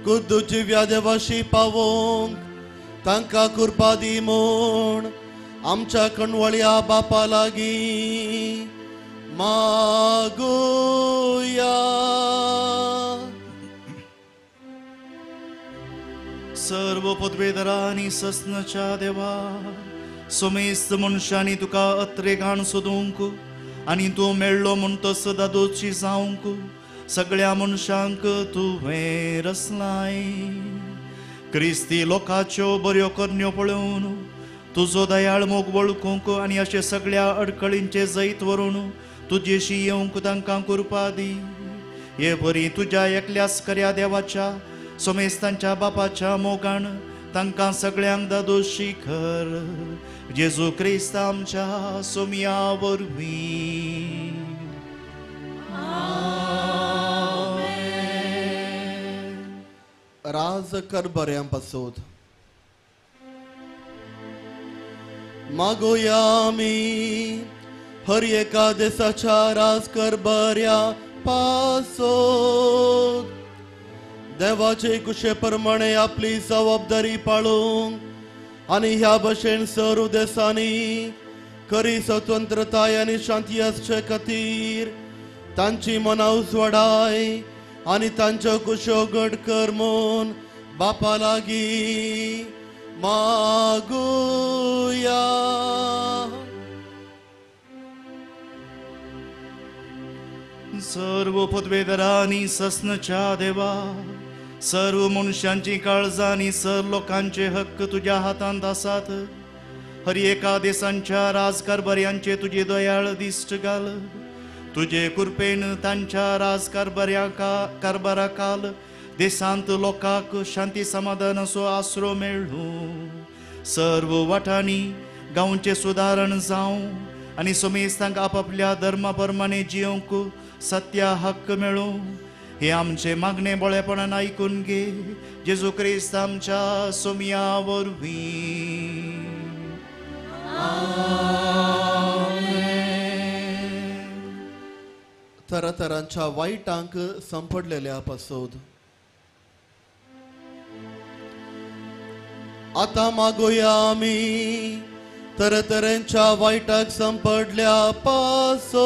G: कुद्दू जिव्या देवाशी पावोवंक तांकां कृपा दी म्हूण आमच्या कणवळ्या बापा लागीं मागुया.
E: सर्व पदवेधरा आनी सस्नाच्या देवा, समेस्त मनशांनी तुका अत्रेगान सोदूंक आनी तूं मेळ्ळो म्हूण तो सदां दोशी जावंक सगळ्या मनशांक तुवें रचलाय. क्रिस्ती लोकांच्यो बऱ्यो करण्यो पळोवन तुजो दयाळ मोग वळखूंक आनी अशे सगळ्या अडखळींचे जैत व्हरून तुजेशी येवंक तांकां कृपा दी. हे बरी तुज्या एकल्याच खऱ्या देवाच्या समेस्तांच्या बापाच्या मोगान तांकां सगळ्यांक दादोशी कर, जेजू क्रिस्त आमच्या सोमया वरवीं.
G: राज कर बऱ्यां पासत. मागोया आमी हर एका देसाच्या राज कर बऱ्या पासत. देवाचे कुशे प्रमाणे आपली जबाबदारी पाळूंक आनी ह्या भशेन सर्व देसांनी खरी स्वतंत्रताय आनी शांती आसचे खातीर तांची मनां उजवाडाय आनी तांच्यो कुश्यो घट कर म्हूण बापा लागीं मागुया.
E: सर्व पदवेधरा आनी सस्नाच्या देवा, सर्व मनशांची काळजां आनी सर लोकांचे हक्क तुज्या हातांत आसात. हर एका देसांच्या राजकारभाऱ्यांचे तुजे दयाळ दिश्ट घाल. तुजे कृपेन तांच्या राजकारभाऱ्या कारभारा काल देशांत लोकांक शांती समाधानाचो आसरो मेळूं. सर्व वाटांनी गांवचें सुदारण जावं आनी समेस्तांक आपापल्या धर्मा प्रमाणे जियोंक सत्या हक्क मेळूं. हे आमचे मागणे बळेपणान आयकून घे, जेजू क्रिस्त आमच्या सोमया वरवीं.
G: तरातरांच्या वायटांक सांपडलेल्या पासत. आतां मागोया आमी तरातरांच्या वायटाक सांपडल्या पासत.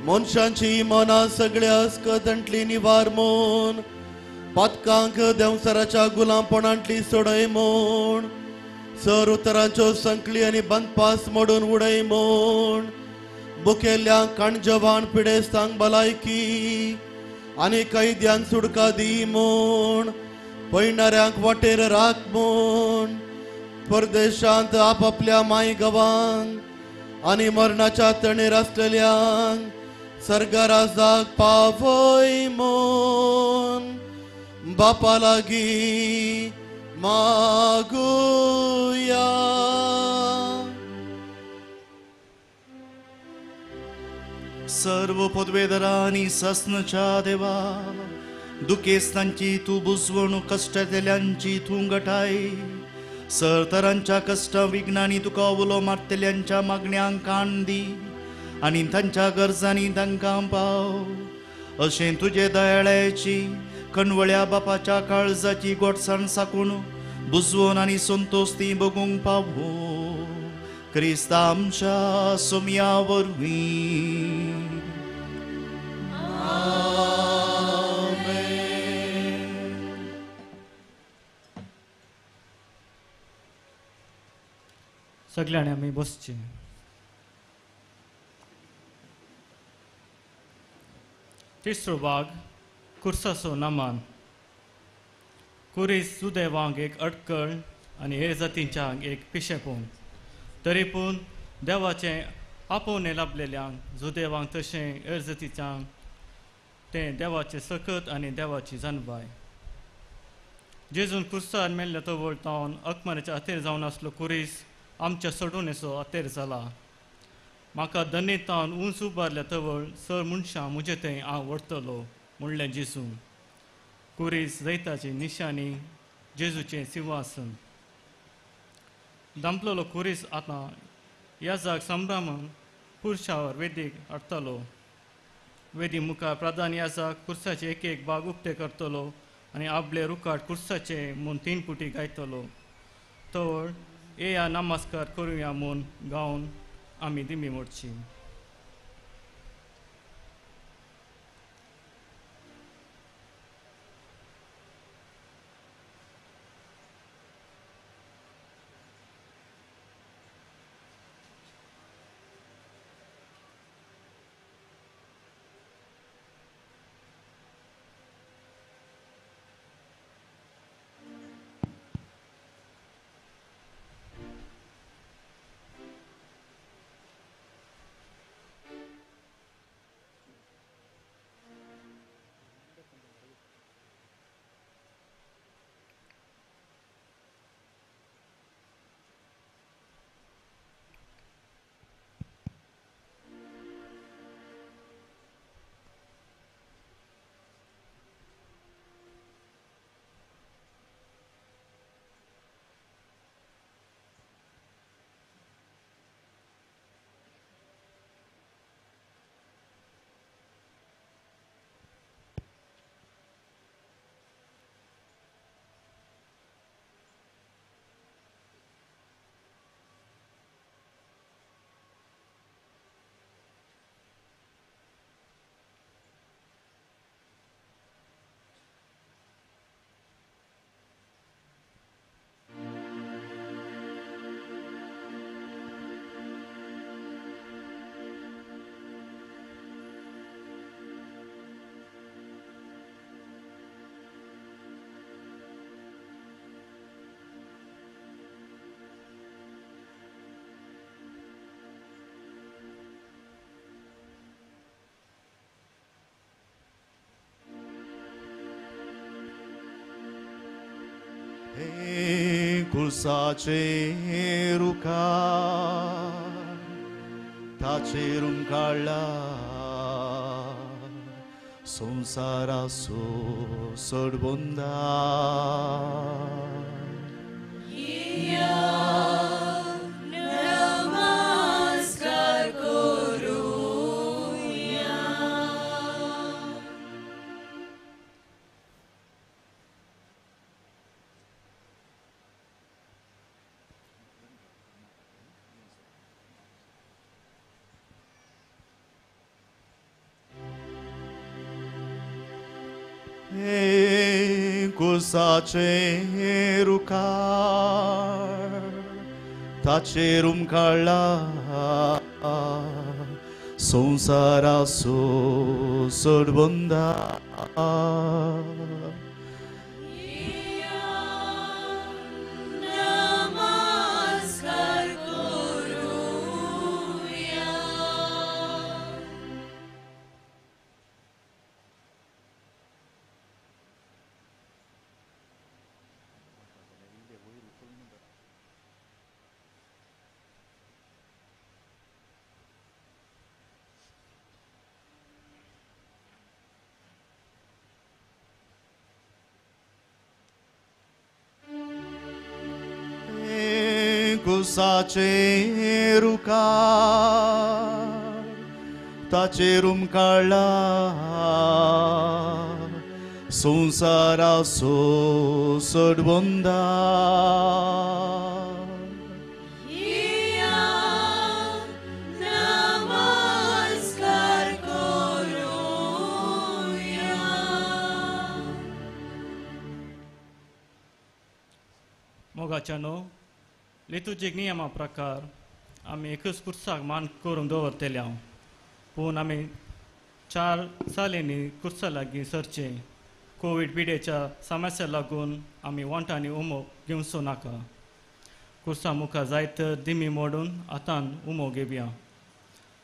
G: मनशांची मनां सगळ्या अस्कतांतली निवार म्हूण पातकांक देंवचाराच्या गुलामपणांतली सोडय म्हूण सर उतरांच्यो संकली आनी बंदपास मोडून उडय म्हूण बुकेल्ल्यांक काणजवान पिडेस्तांक भलायकी आनी कैद्यांक सुडका दी म्हूण पयणाऱ्यांक वाटेर राख म्हूण परदेशांत आपापल्या माय गांवांक आनी मरणाच्या तणेर आसलेल्यांक सर्गाराजाक पावय म्हूण बापा लागीं मागुया.
E: सर्व पदवेधरा आनी सस्नाच्या देवा, दुखेस्तांची तूं बुजवण कश्टांतल्यांची तूं गटाय. सरतरांच्या कश्टां विघ्नांनी तुका उलो मारतल्यांच्या मागण्यांक कान दी आनी तांच्या गरजांनी तांकां पाव. अशें तुजे दयाळाची कणवळ्या बापाच्या काळजाची गोडसाण साकून बुजवून आनी संतोष ती बगूंक पावो, क्रिस्त आमच्या सोमया वरवीं.
A: सगळ्यांनी आमी बसचें. तिसरो भाग कुर्साचो नामान. कुरीस सुदैवांक एक अडकळ आनी हेर जातींच्यांक एक पिशेपण. तरी पूण देवाचें आपोवणें लाभलेल्यांक जुदेवांक तशें हेर जातीच्यांक तें देवाचें सकत आनी देवाची जानबाय. जेजून कुर्सार मेल्ल्या तवळ तावन अकमानाच्या अतेर जावन आसलो कुरीस आमच्या सोडूनेचो अतेर जाला. म्हाका दनेतान उंच उबारल्या तवळ सर मनशां म्हजे थंय हांव व्हरतलो म्हणलें जेजू. कुरीस जैताची निशाणी जेजूचें सिंहासन. दामतलो कुरीस आतां याजाक संभ्रमान पुरशावर वेदीक हाडटलो. वेदी मुखार प्रधान याजाक कुर्साचे एक एक भाग उक्ते करतलो आनी आपले रुखाट कुर्साचे म्हूण 3 पुटी गायतलो. तवळ येया नमस्कार करुया म्हूण गावन आमी दिमी मोडची.
G: कुर्साचेर रुखार ताचेर काडला संवसाराचो सोडबंदा.
D: नमस्कार करुया.
G: कुर्साचेर रुखार ताचेर काडला संवसाराचो सोडबंदा.
D: नमस्कार करुया.
G: कुर्साचेर रुखार ताचेर काडला संवसाराचो सोडबंदा.
D: नमस्कार करुया.
A: मोगाच्यानो, लितुजीक नियमा प्रकार आमी एकच कुर्साक मान करून दवरतले हांव, पूण आमी 4 सालेंनी कुर्सा लागीं सरचें. कोवीड पिडेच्या समस्या लागून आमी वांटांनी उमो घेवचो नाका. कुर्सा मुखार जाय तर दिमी मोडून आतां उमो घेवया.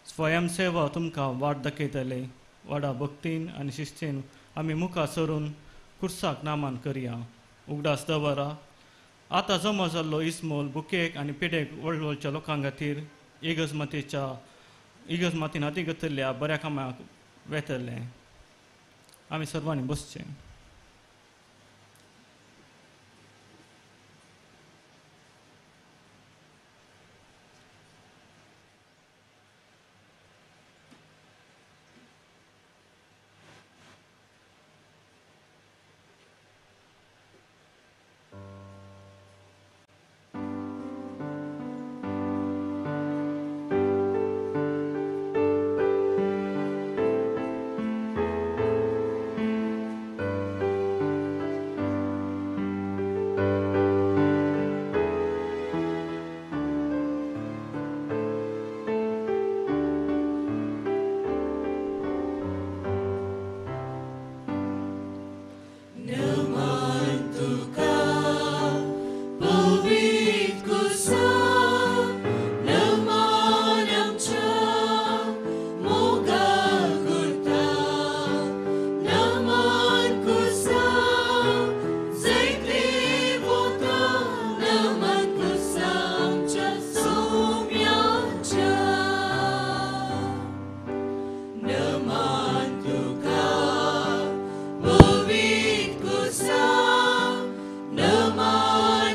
A: स्वयंसेवा तुमकां वाट दाखयतले. वाडा भक्तीन आनी शिस्तीन आमी मुखार सरून कुर्साक नामान करया. उगडास दवरा आतां जमा जाल्लो इस्मोल बुकेक आनी पिडेक वळवळच्या लोकां खातीर इगर्जमातेच्या इगर्ज मातीन हाती घेतिल्ल्या बऱ्या कामाक वेतले. आमी सर्वांनी बसचें.
D: Naman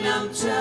D: amcha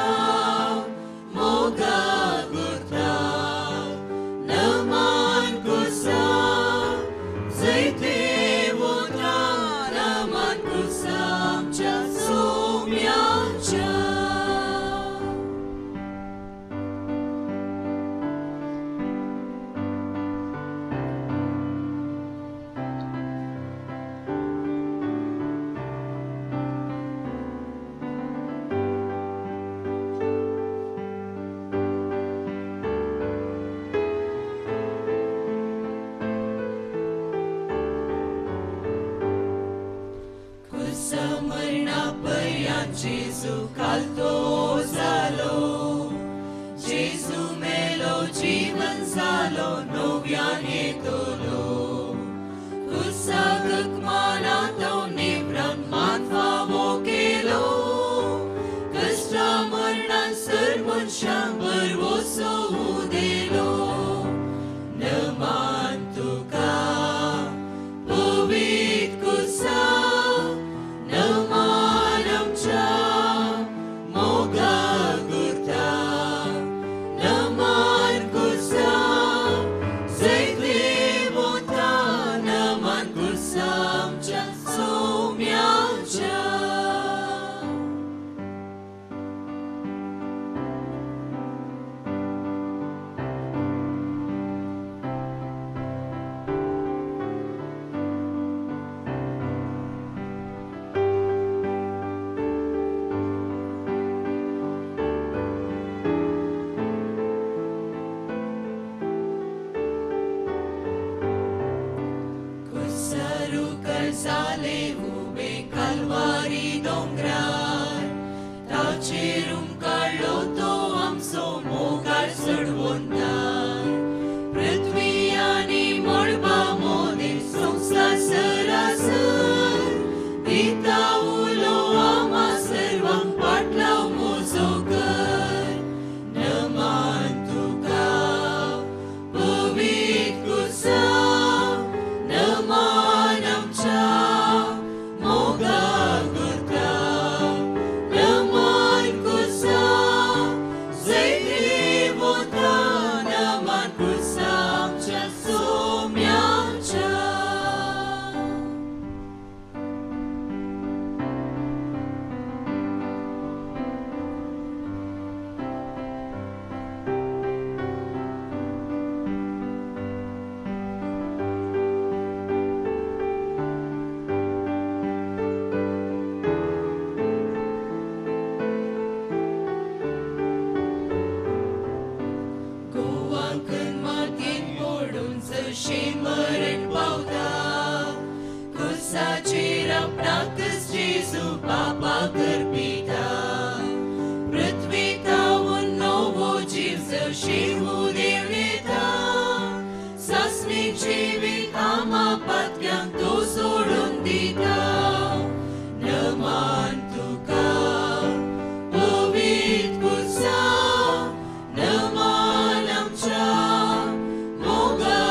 D: moga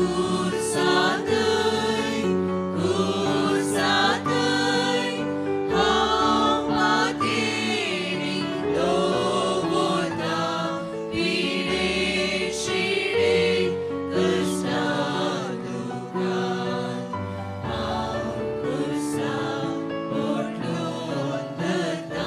D: कुर्सातय कुर्सातय हांव पातयेणी दवरता पिडे शिडे कश्टा दुखान हांव कुर्सा पोटलून धरता.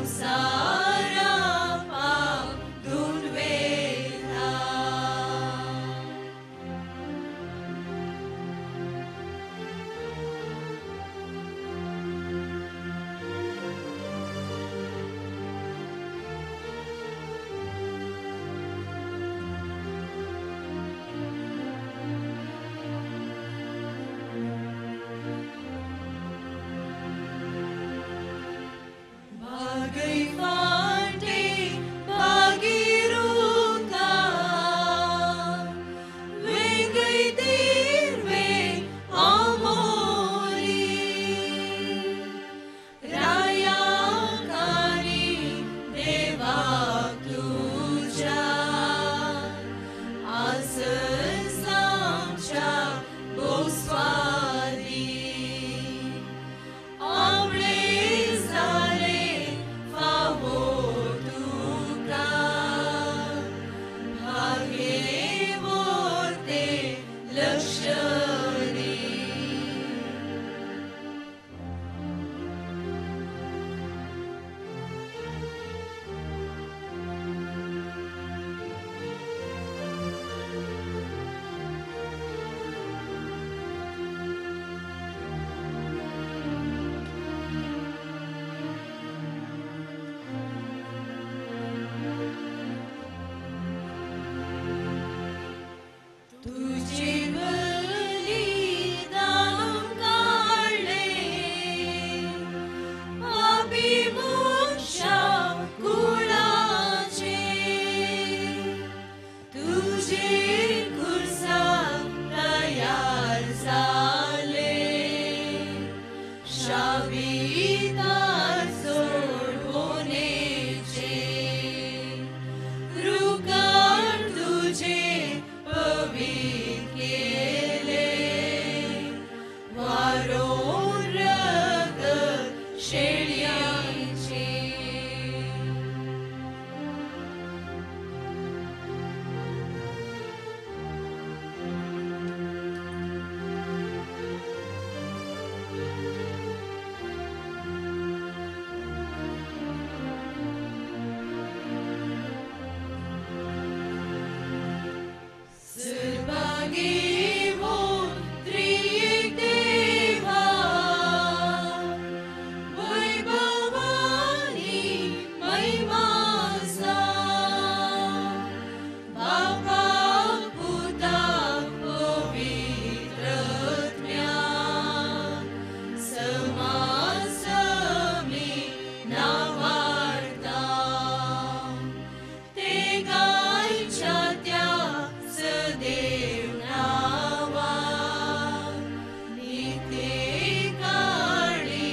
D: संवसारा पाप धुवन वयता. बागय फांटे बागिरुका वेगय दिर्वे आमोरी राया कारी देवा तुझ्या आसस आमच्या भोवस्वादी आवळे जाले फावो तुका भागेवोते लक्षणी. तुझे बलिदान काडले पापी मनशा कुळाचे तुझे खुर्सा तयार जाले शाबितार सोडवणेचे रुकार तुझे पवित्र केले वारोन रगत शेळयांचे. सर्वांगेवो त्रिएक देवा वैभवानी महिमासा बापा पुता पवित्र आत्म्या समासमी नावार्ता ते गायच्या त्या सदैव नावा नित्य काळी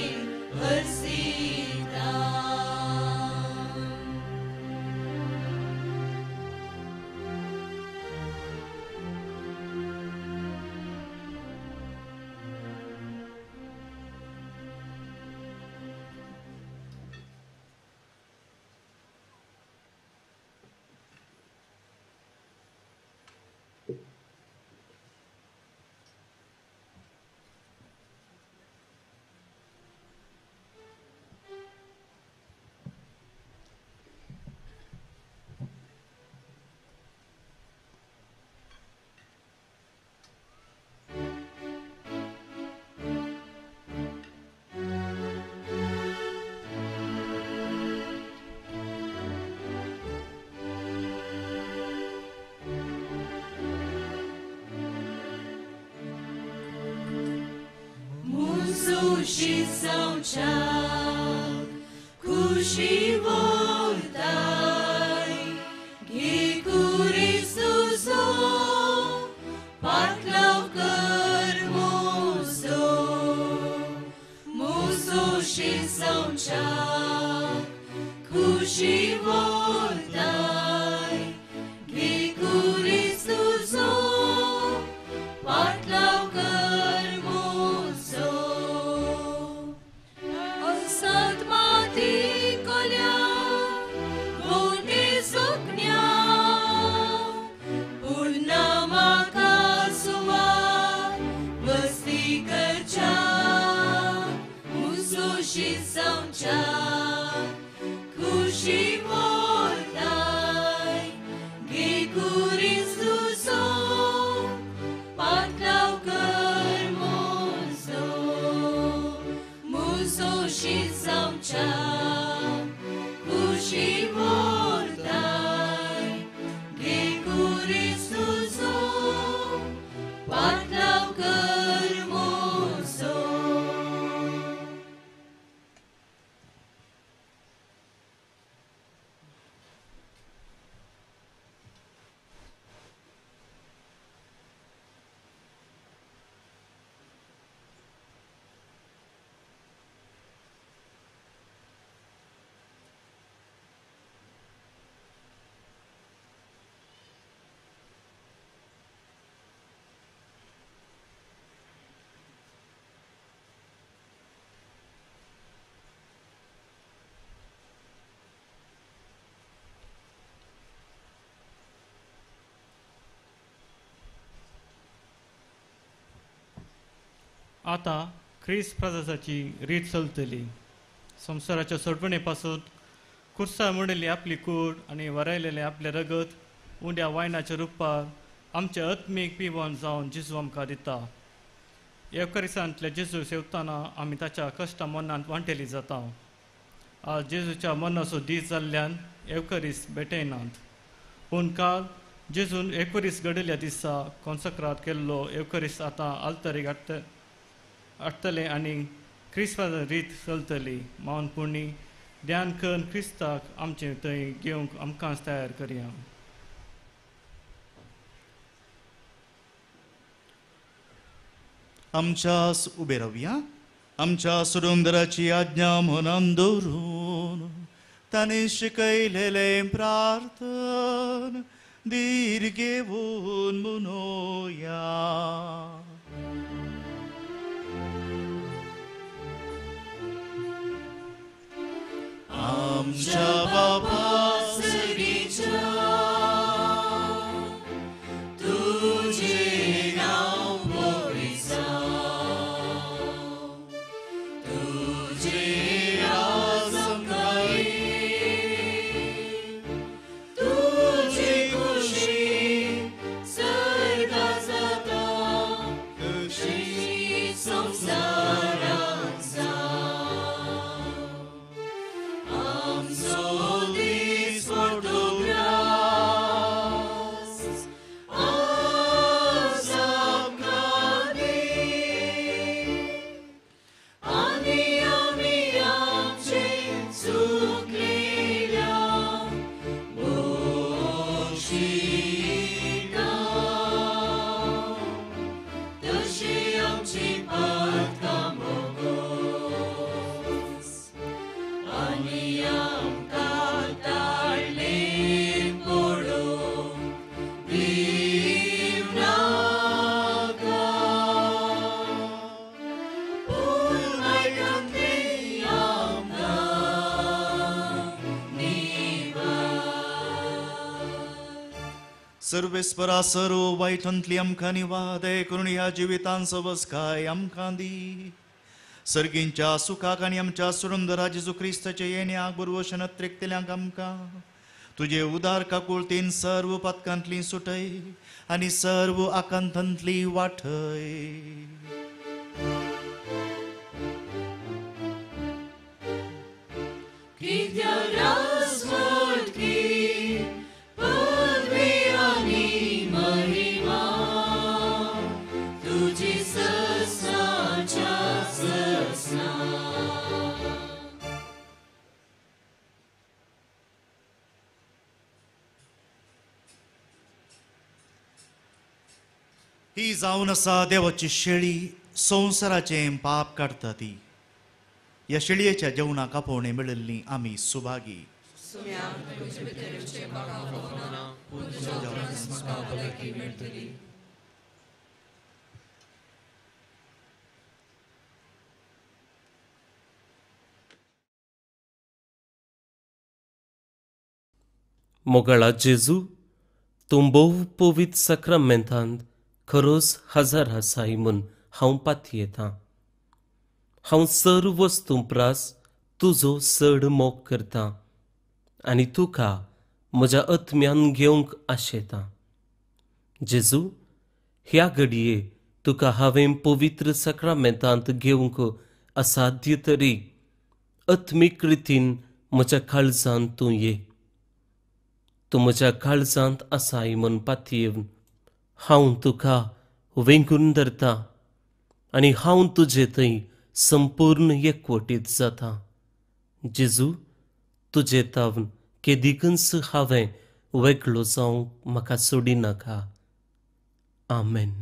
D: Harshita. Musushi samchak kushi voltai Gikuristuso patlav karmoso Musushi samchak kushi voltai Gikuristuso patlav karmoso. Asat mati kolya gone suknya Purnama kasuva vasti karcha Musushi samcha कुशी मोरताय घे कुरीस तुजो पातलाव कर मोजो.
A: आतां क्रिस्त प्रजाची रीत चलतली. संवसाराच्या सोडवणे पासून कुर्सा मोडिल्ली आपली कूड आनी वरायलेलें आपलें रगत उंड्या वायनाच्या रुपार आमचे आत्मीक पिवन जावन जेजू आमकां दिता. येवकरिसांतल्या जेजू सेवतना आमी ताच्या कश्टा मनांत वांटेली जाता. आज जेजूच्या मनाचो दीस जाल्ल्यान येवकरीस भेटयनात, पूण काल जेजून एकवरीस घडिल्ल्या दिसा कॉन्सक्रात केल्लो येवकरीस आतां आल्तरीक हाडटले आनी क्रिस्ताची रीत चलतली. मावन पुणी ध्यान करून क्रिस्ताक आमचे थंय घेवंक आमकांच तयार करया.
E: आमच्यास उबे रावया. आमच्या सुरुंदराची आज्ञा मनान दवरून ताणें शिकयलेलें प्रार्थन धीर घेवन म्हणोया. आमच्या बाबा
D: सरीच्या तुझे नाव पवित्र तुझे राज आमकां तुझी खुशी सर्गात जाता तशी संवसारांत जावं. आमचो दीस मोठो ग्रास आज आमकां दी आनी आमी आमचे चुकलेल्या बक्षिता तशी आमची पातकां बोगोस आनी आमकां ताळले पडूंक दिवं नाका पूण वायटांतले आमकां निवार.
E: सर्वेस्परा सर्व वायटांतली आमकां निवादे करून ह्या जिवितान सवसकाय आमकां दी. सर्गींच्या सुखाक आनी आमच्या सुरुंदरा जेजू क्रिस्ताचे येण्याक बरवशन अत्रेकतल्यांक आमकां तुजे उदार काकुळतीन सर्व पातकांतली सुटय आनी सर्व आकांतांतली वाटय.
D: कित्याक राज मोडकी पदवी आनी महिमा तुजी ससनाच्या ससना.
E: ही जावन आसा देवाची शेळी संवसाराचें पाप काडटा ती. ह्या शेळयेच्या जेवणाक आपोवणें मेळिल्ली आमी सुभागी.
H: मोगाळा जेजू, तूं भोव पवित्र साक्रामेंतांत खरोच हजार आसाय म्हूण हांव पातयेतां. हांव सर्व वस्तूं प्रास तुजो चड मोग करतां आनी तुका म्हज्या आत्म्यान घेवंक आशेतां. जेजू, ह्या घडये तुका हांवें पवित्र साक्रामेंतांत घेवंक असाध्य तरी आत्मीक रितीन म्हज्या काळजांत तूं ये. तूं म्हज्या काळजांत आसाय म्हूण पातयेवन हांव तुका वेंगून धरता आनी हांव तुजे थंय संपूर्ण एकवटीत जाता. जेजू, तुजे तावन केदिकूच हांवें वेगळो जावंक म्हाका सोडिनाका. आमेन.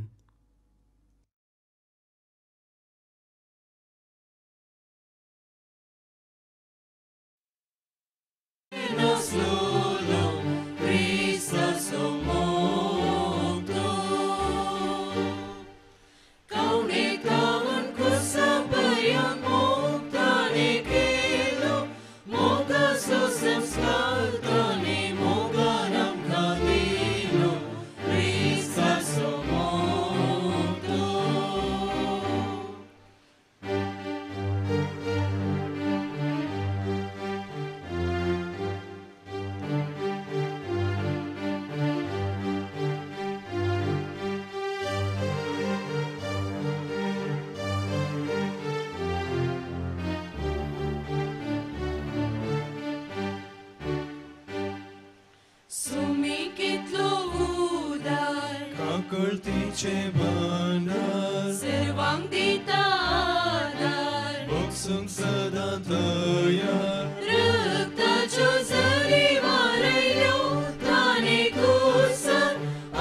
D: सर्वांक दिता आदार,
I: भोगसूंक सदां तयार.
D: रक्ताच्यो झरी वारयल्यो ताणें कुर्सान,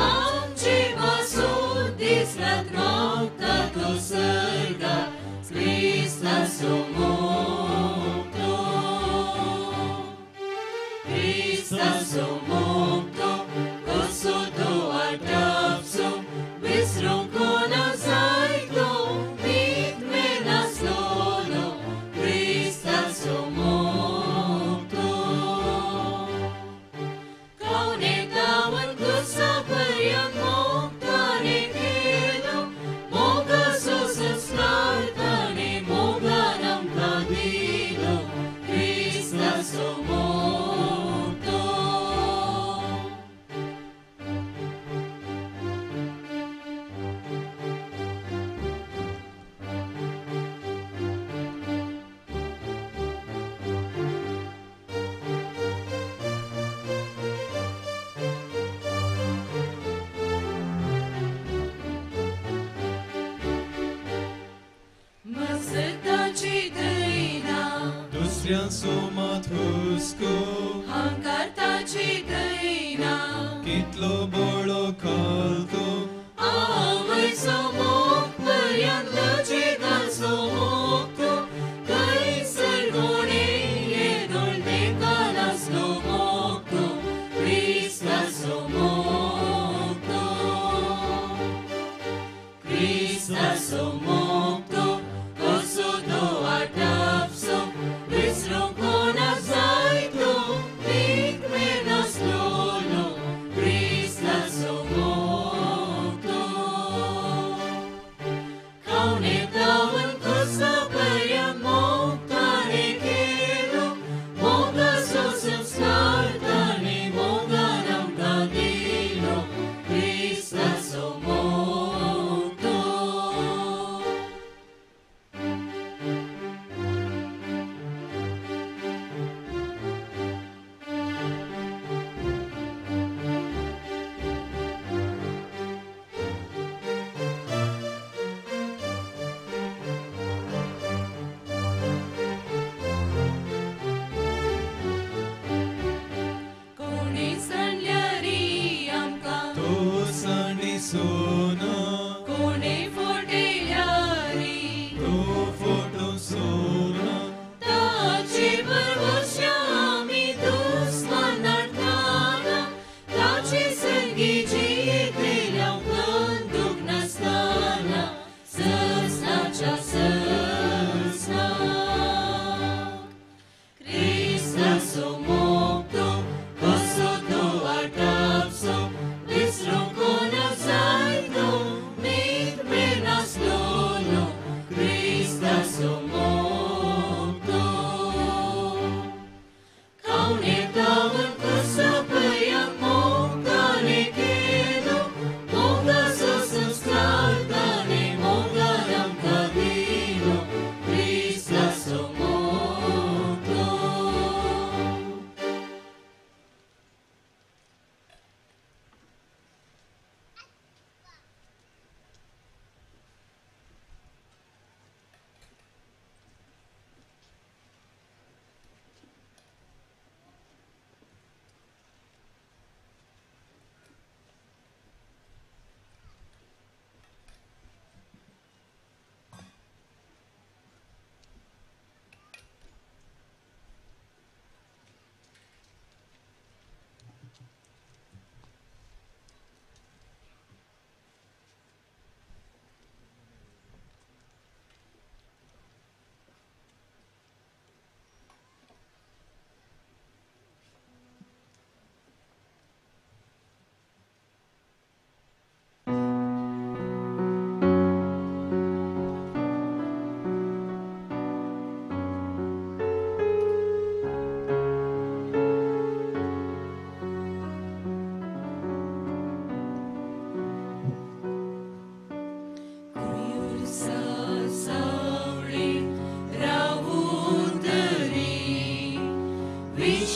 D: आमचे पासून दिसरात रावता तो सर्गार, क्रिस्ताचो मोगतो, क्रिस्ताचो मोगतो, कसो तो आटापसो, विसरूंक कोणा जायतो, मीत मेनासलोलो, क्रिस्ताचो मोगतो. कावणे तावन कुसा पर्यंत मोग ताणें केलो, मोगाचो संस्कार ताणें मोगान आमकां दिलो, क्रिस्ताचो मोगतो.
I: दुसऱ्यांचो मात हुस्को,
D: हांकारताची दैना,
I: कितलो बळो घालतो,
D: आवयचो मोग पर्यंत लजेगाचो मोगतो, थंयसर कोणें येदोळ देखानासलो मोगतो, क्रिस्ताचो मोगतो, क्रिस्ताचो मोगतो, कसो तो आटापसो, विसरूंक कोणा जायतो,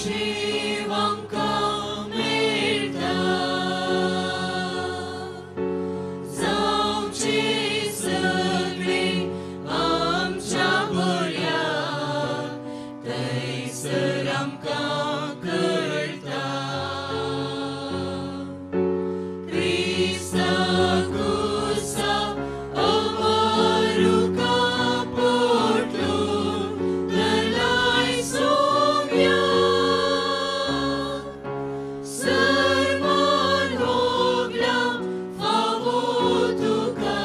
D: नशीब आमकां मेळटा जावचें सगळें आमच्या बऱ्याक थंयसर आमकां कळटा क्रिस्ता कुर्सा अमरुका पोटलो दलाय सोम्या सरमान होगला फावो तुका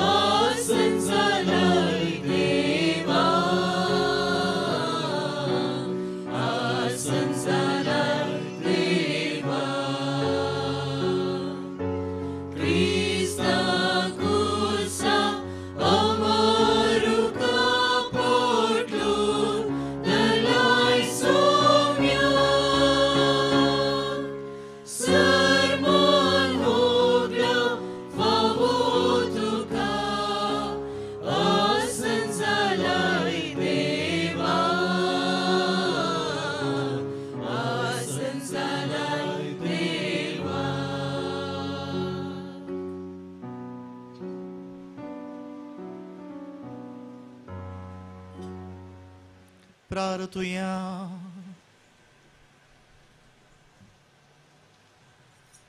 D: आसन जालाय देवा आसन जालाय देवा क्रिस्ता कुर्सा अमरुका पोटलो दलाय सोम्या सरमान होगला फावो तुका आसन जालाय देवा आसन जालाय देवा.
B: प्रार्थुया.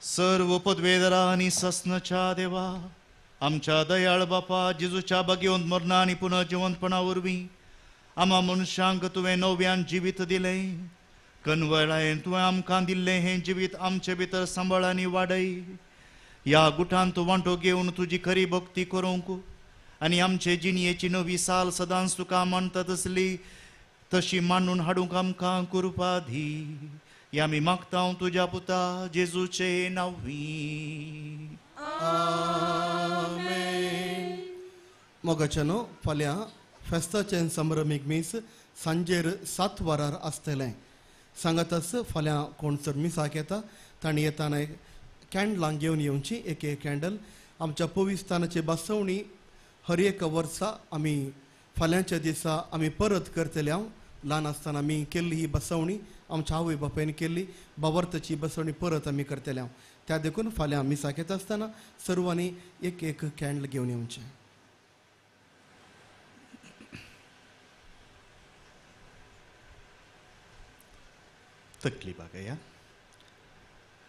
B: सर्व पदवेदरा आनी सस्नच्या देवा आमच्या दयाळ बापा जेजूच्या भाग्यवंत मरणा आनी पुनर्जिवंतपणा वरवीं आमा मनशांक तुवें नव्यान जिवीत दिलें. कनवळायेन तुवें आमकां दिल्लें हें जिवीत आमचे भितर सांबाळ आनी वाडय. ह्या गुटांत वांटो घेवन तुजी खरी भक्ती करूंक आनी आमचे जिणयेची नवी साल सदांच तुका मानता तसली तशी मांडून हाडूंक आमकां कृपा दी. ह्या आमी मागता तुज्या पुता जेजूचे नांवी.
G: मोगाच्यानो फाल्यां फेस्ताचें संभ्रमीक मीस सांजेर 7 वरार आसतलें. सांगाताच फाल्यां कोण चड मिसाक येता तांणी येताना कॅन्डलां घेवन येवची, एक एक कॅन्डल. आमच्या पविस्थानाची बसवणी हर एक वर्सा आमी फाल्यांच्या दिसा आमी परत करतले. हांव ल्हान आसतना आमी केल्ली ही बसवणी आमच्या आवय बापायन केल्ली बावर्तची बसवणी परत आमी करतले. हांव त्या देखून फाल्यां मिसाक येता आसतना सर्वांनी एक एक कॅन्डल घेवन येवचें.
B: तकली बागया.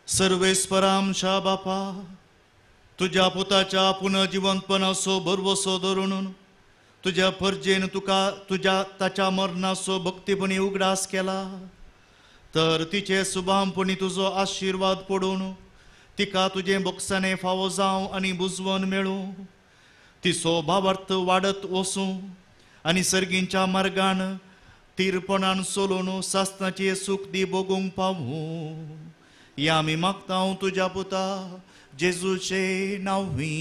B: सर्वेस्परा आमच्या बापा तुज्या पुताच्या पुनर्जिवंतपणाचो भरवसो धरून तुज्या परजेन तुका तुज्या ताच्या मरणाचो भक्तीपणी उगडास केला तर तिचे सुभामपणी तुजो आशिर्वाद पडून तिका तुजें बोगसाणें फावो जावं आनी बुजवण मेळूं. तिचो भावार्थ वाडत वसूं आनी सर्गींच्या मार्गान तीरपणान चलोवन सासणाचें सूख दी भोगूंक पावूं. ह्या आमी मागता तुज्या पुता जेजूचे नांवी.